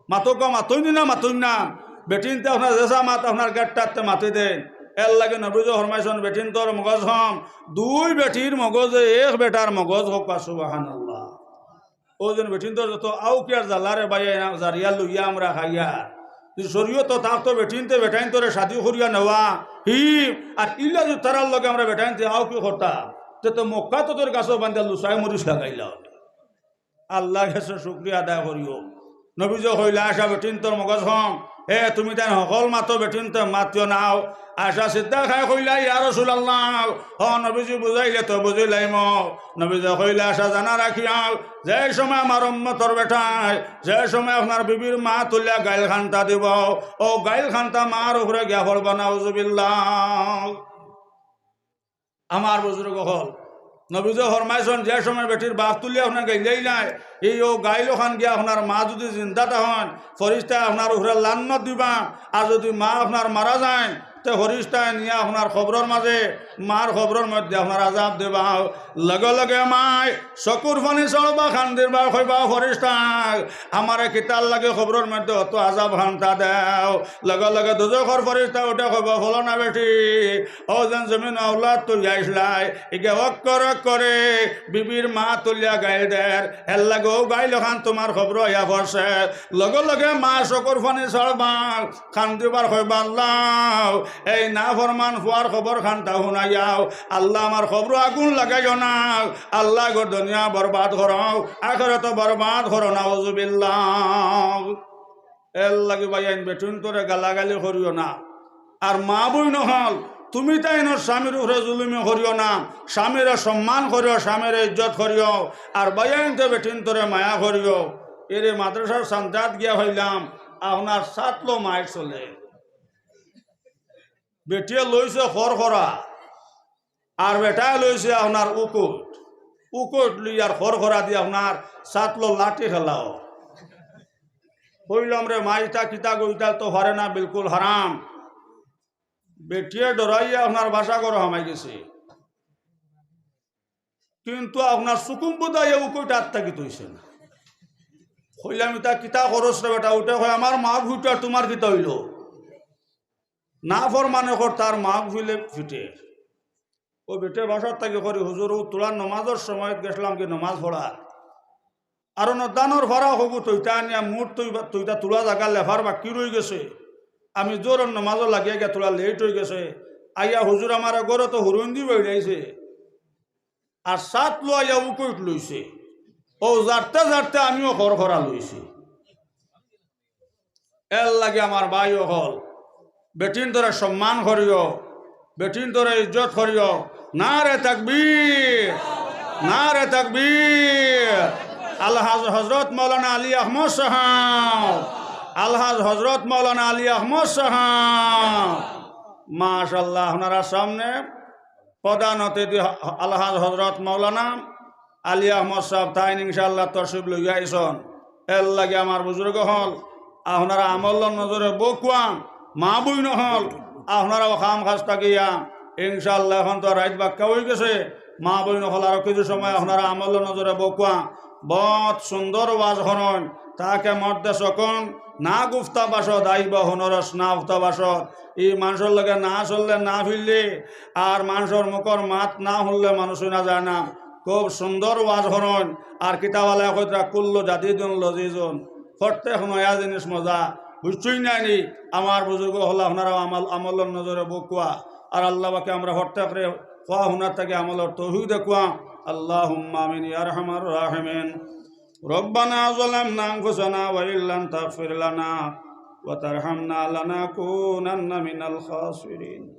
মাতউক্কা মাতইন না, মাতইন না। বেটিন্তে আপনার যেসা মাত আপনার গেট্টাতে মাতি দেইন। এরলাগি নবীজি ফরমাইছইন, বেটিন্তর মগজ কম, দুই বেটির মগজে এক বেটার মগজ কউক্কা, সুবহানাল্লাহ। অউ যেন বেটিন্তর যত আউকিয়ার জ্বালারে বাইয়া না, জারিয়া লইয়া আমরা খাইয়ার। যে শরীয়তো থাকতো বেটিন্তে বেটাইন্তরে শাদি করিয়া নেওয়া, হি, আর ইলা যে তারার লগে আমরা বেটাইন্তে আউকি করতাম, তে তো মক্কাত তোর গাছো বান্ধিয়া লুচাই মরিচ লাগাইলা। আল্লার গেছে শুকরিয়া আদায় করিও। নবীজি কইলা, আয়েশা, বেটিন্তর মগজ কম, এ তুমি তান হকল মাতো, বেটিন্তে মাতিও না। আয়েশা সিদ্দিকায় কইলা, ইয়া রাসূলুল্লাহ, ও নবীজি বুঝাইলে তো বুঝিলাইমু। নবীজি কইলা, আয়েশা জানা রাখিও, যে সময় আমার উম্মতর বেটায়, যে সময় আপনার বিবির মা তুলিয়া গাইল খান্তা দিবো, অউ গাইল খান্তা মার উপরে গিয়া পড়বো, নাউজুবিল্লাহ। আমার বুজুর্গ অকল, নবীজি ফরমাইছইন, যে সময় বেটির বাফ তুলিয়া আপনার গাইলাইলায়, এই অউ গাইল খান গিয়া আপনার মা যুদি জিন্দা থাকইন, ফিরিস্তায় আপনার উপরে লানত দিবা, আর যুদি মা আপনার মারা যাইন, তে ফিরিস্তায় নিয়া আপনার কবরর মাজে, মার কবরর মধ্যে আপনার আযাব দিবা। লগে লগে মায় চকুর পানি ছাড়বা, কান্দিবা, কইবা, ফিরিস্তায়, আমারে কিতার লাগি কবরর মধ্যে অত আযাব খান্তা দেও? লগে লগে দুজখর ফিরিস্তায় উঠে কইবা, ফলনা বেটি, অউ যেন জমিনো আওলাদ তুই আইছলায়, ইগে অক্ষর অক্ষরে বিবির মা তুলিয়া গাইল দের, এরলাগি অউ গাইল খান তুমার কবরো আইয়া পড়ছে। লগে লগে মা চকুর পানি ছাড়বা, কান্দিবার কইবা, আল্লাহ, এই নাফরমান ফুয়ার কবর খান্তা হুনাইয়াও, আল্লাহ, আমার কবরো আগুন লাগাইও না, আল্লাহ গো, দুনিয়া বরবাদ করো, আখিরাত বরবাদ করো, নাউজুবিল্লাহ। এরলাগি ভাইয়াইন, বেটিন্তরে গালাগালি করিও না। আর মা বইন অকল, তুমি তাইনর স্বামীর উপরে জুলুমি করিও না, স্বামীরে সম্মান করিও, স্বামীরে ইজ্জত করিও, আর ভাইয়াইন্তে বেটিন্তরে মায়া করিও। এরে মাদ্রাসার চান্দাত গিয়া পাইলাম, আপনার সাতলো মাইর চলে। বেটিয়ে লইছে খরখরা, আর বেটায় লইছে আপনার উকুট। উকুট লইয়া আর খরখরা দি আপনার সাতলো লাঠি খেলাও। কইলাম রে মা, ইতা কিতা গো, ইতা তো পারে না, বিলকুল হারাম। বেটিয়ে ডরাইয়া আপনার বাসা ঘরো হামাই গেছে। কিন্তু আপনার সুকুম বুদাইয়া উকুট আত থাকি থইছে না। কইলাম, ইতা কিতা করস রে বেটা? উঠে কয়, আমার মা ফুটার তুমার কিতা অইলো? নাফরমানে কর তার মা ফুলে ফিটে। অউ বেটে বাসার থাকি করি, হুজুর, অউ তুলার নমাজর সময়ত গেছলাম কি নমাজ পড়াত। আর অনো ধানর ফাড়া হগু তইতা আনিয়া মুঠ তই-, তইতা তুলা জাগা লেফার বাকি রই গেছে। আমি জোহরর নমাজো লাগিয়া গিয়া তুলা লেইট অই গেছে। আইয়া হুজুর আমারে ঘরো তো হুরুইন দি বাইড়াইছে। আর সাতলো আইয়া উকুট লইছে। অউ জারতে জারতে আমিও খরখরা লইছি। এর লাগি আমার ভাই অকল, বেটিন্তরে সম্মান করিও, বেটিন্তরে ইজ্জত করিও। নারে তাকবীর, নারে তাকবীর। আলহাজ হজরত মাওলানা আলী আহমদ সাহেব, আলহাজ হজরত মাওলানা আলী আহমদ সাহেব। মাশাআল্লাহ, আপনারা সামনে প্রধান অতিথি হ-, আলহাজ হজরত মাওলানা আলী আহমদ সাহেব তাইন ইনশাআল্লাহ তশরিফ লইয়া আইছন। এর লাগি আমার বুজুর্গ অকল, আপনারা আমলর নজরে বউক্কা, মা বইন অকল, আপনারাও কাম কাজ থাকিয়া ইনশাআল্লাহ অখন তো রাইত বাক্কা অইগেছে, মা বইন অকল আরো কিছু সময় আপনারা আমলর নজরে বউক্কা। বউত সুন্দর ওয়াজ করইন, তাকে মর্দে সকন না গুফতা বাসত আইবা হুনরস না গুফতা বাসত। ই মানষর লগে না চললে না ফিরলে আর মানষর মুখর মাত না হুনলে মানুষ না যায় না। খুব সুন্দর ওয়াজ করইন। আর কিতাবালায় কইতরা, "কুল্লু জাদিদুন লজিজুন।" প্রত্যেক নয়া জিনিস মজা। বুঝছইন না নি? আমার বুজুর্গ অকল, আপনারাও আমল, আমলর নজরে বউক্কা। আর আল্লাহ পাকে আমরা প্রত্যেকরে কওয়া হুনার থাকি আমলর তৌফিক দেউক্কা। আল্লাহুম্মা আমিন ইয়া আরহামার রাহিমিন। ربنا ظلمنا أنفسنا وإن لم تغفر لنا وترحمنا لنكونن من الخاسرين.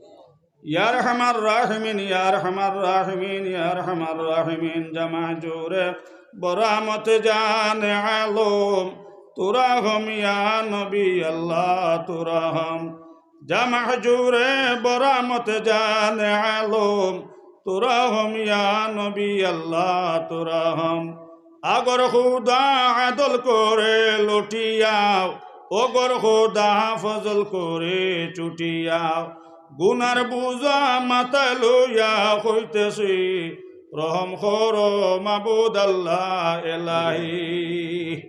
ইয়া আরহামার রাহিমিন, ইয়া আরহামার রাহিমিন, ইয়া আরহামার রাহিমিন। জামা জুরে বরামত জানে আলম, তুরা হম ইয়া নবী আল্লাহ, তুরা হম। জামা জুরে বরামত জানে আলম, তুরা হম ইয়া নবী আল্লাহ, তুরা হম। আগর খুদা আদল করে লুটিয়াও, ওগর খুদা ফজল করে চুটিয়াও। গুনার বুঝা মাথায় লইয়া কইতেছি, রহম করো মাবুদ আল্লাহ এলাহি।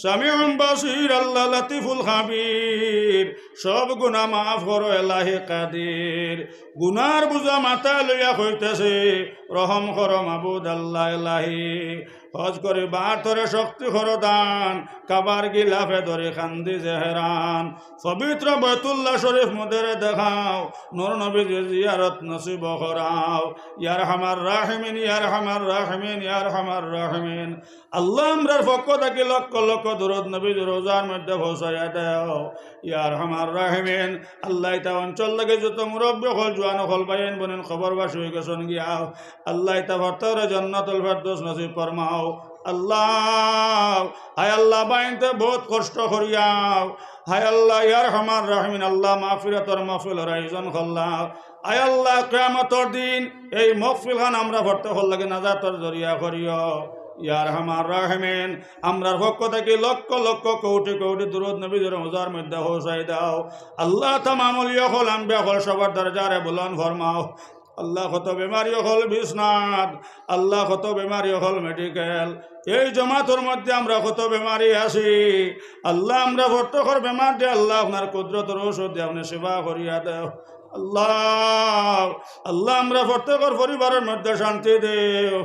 সামিউন বাসির আল্লাহ লতিফুল খাবির, সব গুনা মাফ করো এলাহি কাদির। গুনার বুঝা মাথায় লইয়া কইতেছি, রহম করো মাবুদ আল্লাহ এলাহি। হজ করি বার তরে শক্তি করো দান, কাবার গিলাফে ধরি কান্দি যে হেরান। পবিত্র বাইতুল্লাহ শরীফ মোদেরে দেখাও, নূর নবীজির জিয়ারত নসিব করাও। ইয়া আরহামার রাহিমিন, ইয়া আরহামার রাহিমিন, ইয়া আরহামার রাহিমিন। আল্লাহ, আমরার পক্ষ থাকি লক্ষ লক্ষ দুরুদ নবীজির রওজার মধ্যে পৌঁছাইয়া দেও। ইয়া আরহামার রাহিমিন, আল্লাহ, ইতা অঞ্চল লাগি যত মুরব্বি অকল, জোয়ান অকল, ভাইয়াইন বইনাইন কবরবাসী অইগেছইন গিয়া, আল্লাহ, ইতা প্রত্যেকরে জান্নাতুল ফেরদৌস নসিব ফরমাও। আল্লাহ, হায় আল্লাহ, বাইনতে বউত কষ্ট করিয়াও। হায় আল্লাহ, ইয়া আরহামার রাহিমিন, আল্লাহ, মাগফিরাতর মাহফিলর আয়োজন করলাও। আয় আল্লাহ, কিয়ামতর দিন এই মাহফিলখান আমরা প্রত্যেকর লাগি নাজাতর জরিয়া করিও। ইয়া আরহামার রাহিমিন, আমরার পক্ষ থাকি লক্ষ লক্ষ কোটি কোটি দুরুদ নবীজির রওজার মধ্যে পৌঁছাই দাও। আল্লাহ, তামাম অলি অকল, আম্বিয়া অকল, সবর দরজারে বুলন্দ ফরমাও। আল্লাহ, কত বেমারি অকল বিছনাত, আল্লাহ, কত বেমারি অকল মেডিকেল। এই জমাতর মধ্যে আমরা কত বেমারি আছি। আল্লাহ, আমরা প্রত্যেকর বেমার দিয়া, আল্লাহ, আপনার কুদরতর ঔষধ দিয়া আপনে শিফা করিয়া দেও। আল্লাহ, আল্লাহ, আমরা প্রত্যেকর পরিবারর মধ্যে শান্তি দেও।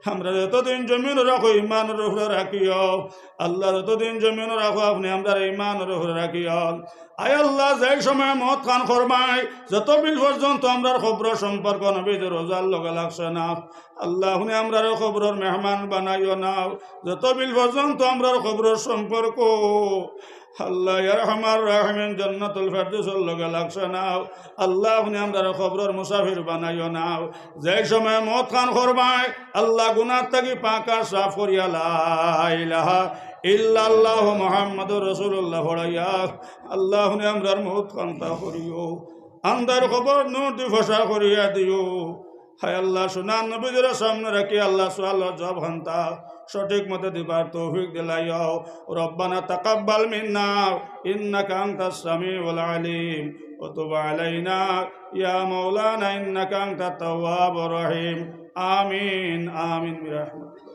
আমরা যতদিন জমিন রাখো, ইমানর উপরে রাখিও। আল্লাহ, যতদিন জমিন রাখো, আপনে আমরারে ইমানর উপরে রাখিও। আয় আল্লাহ, যেই সময় মউত খান করবায়, যত বিল পর্যন্ত আমরার কবরর সম্পর্ক নবীজির রওজার লগে লাগছে না, আল্লাহ, আপনে আমরারে কবরর মেহমান বানাইও না। যত বিল পর্যন্ত আমরার কবরর সম্পর্ক, আল্লাহ, ইয়া আরহামার রাহিমিন, জান্নাতুল ফেরদৌসর লগে লাগছে না, আল্লাহ, আপনে আমরারে কবরর মুসাফির বানাইও না। যেই সময় মউত খান করবায়, আল্লাহ, গুনাহ থাকি পাক আর সাফ করিয়া লা ইলাহা ইল্লাল্লাহু মুহাম্মাদুর রাসূলুল্লাহ পড়াইয়া, আল্লাহ, আপনে আমরার মউত খানতা করিও। আন্ধার কবর নূর দি ফসা করিয়া দিও। হায় আল্লাহ, সোনার নবীজিরে সামনে রাখি আল্লাহ সুয়ালর জবাব খানতা সঠিক মতে দিবার তৌফিক দিলাইও। ربنا تقبل منا إنك أنت السميع العليم وتب علينا يا مولانا إنك أنت التواب الرحيم. آمين، آمين برحمتك.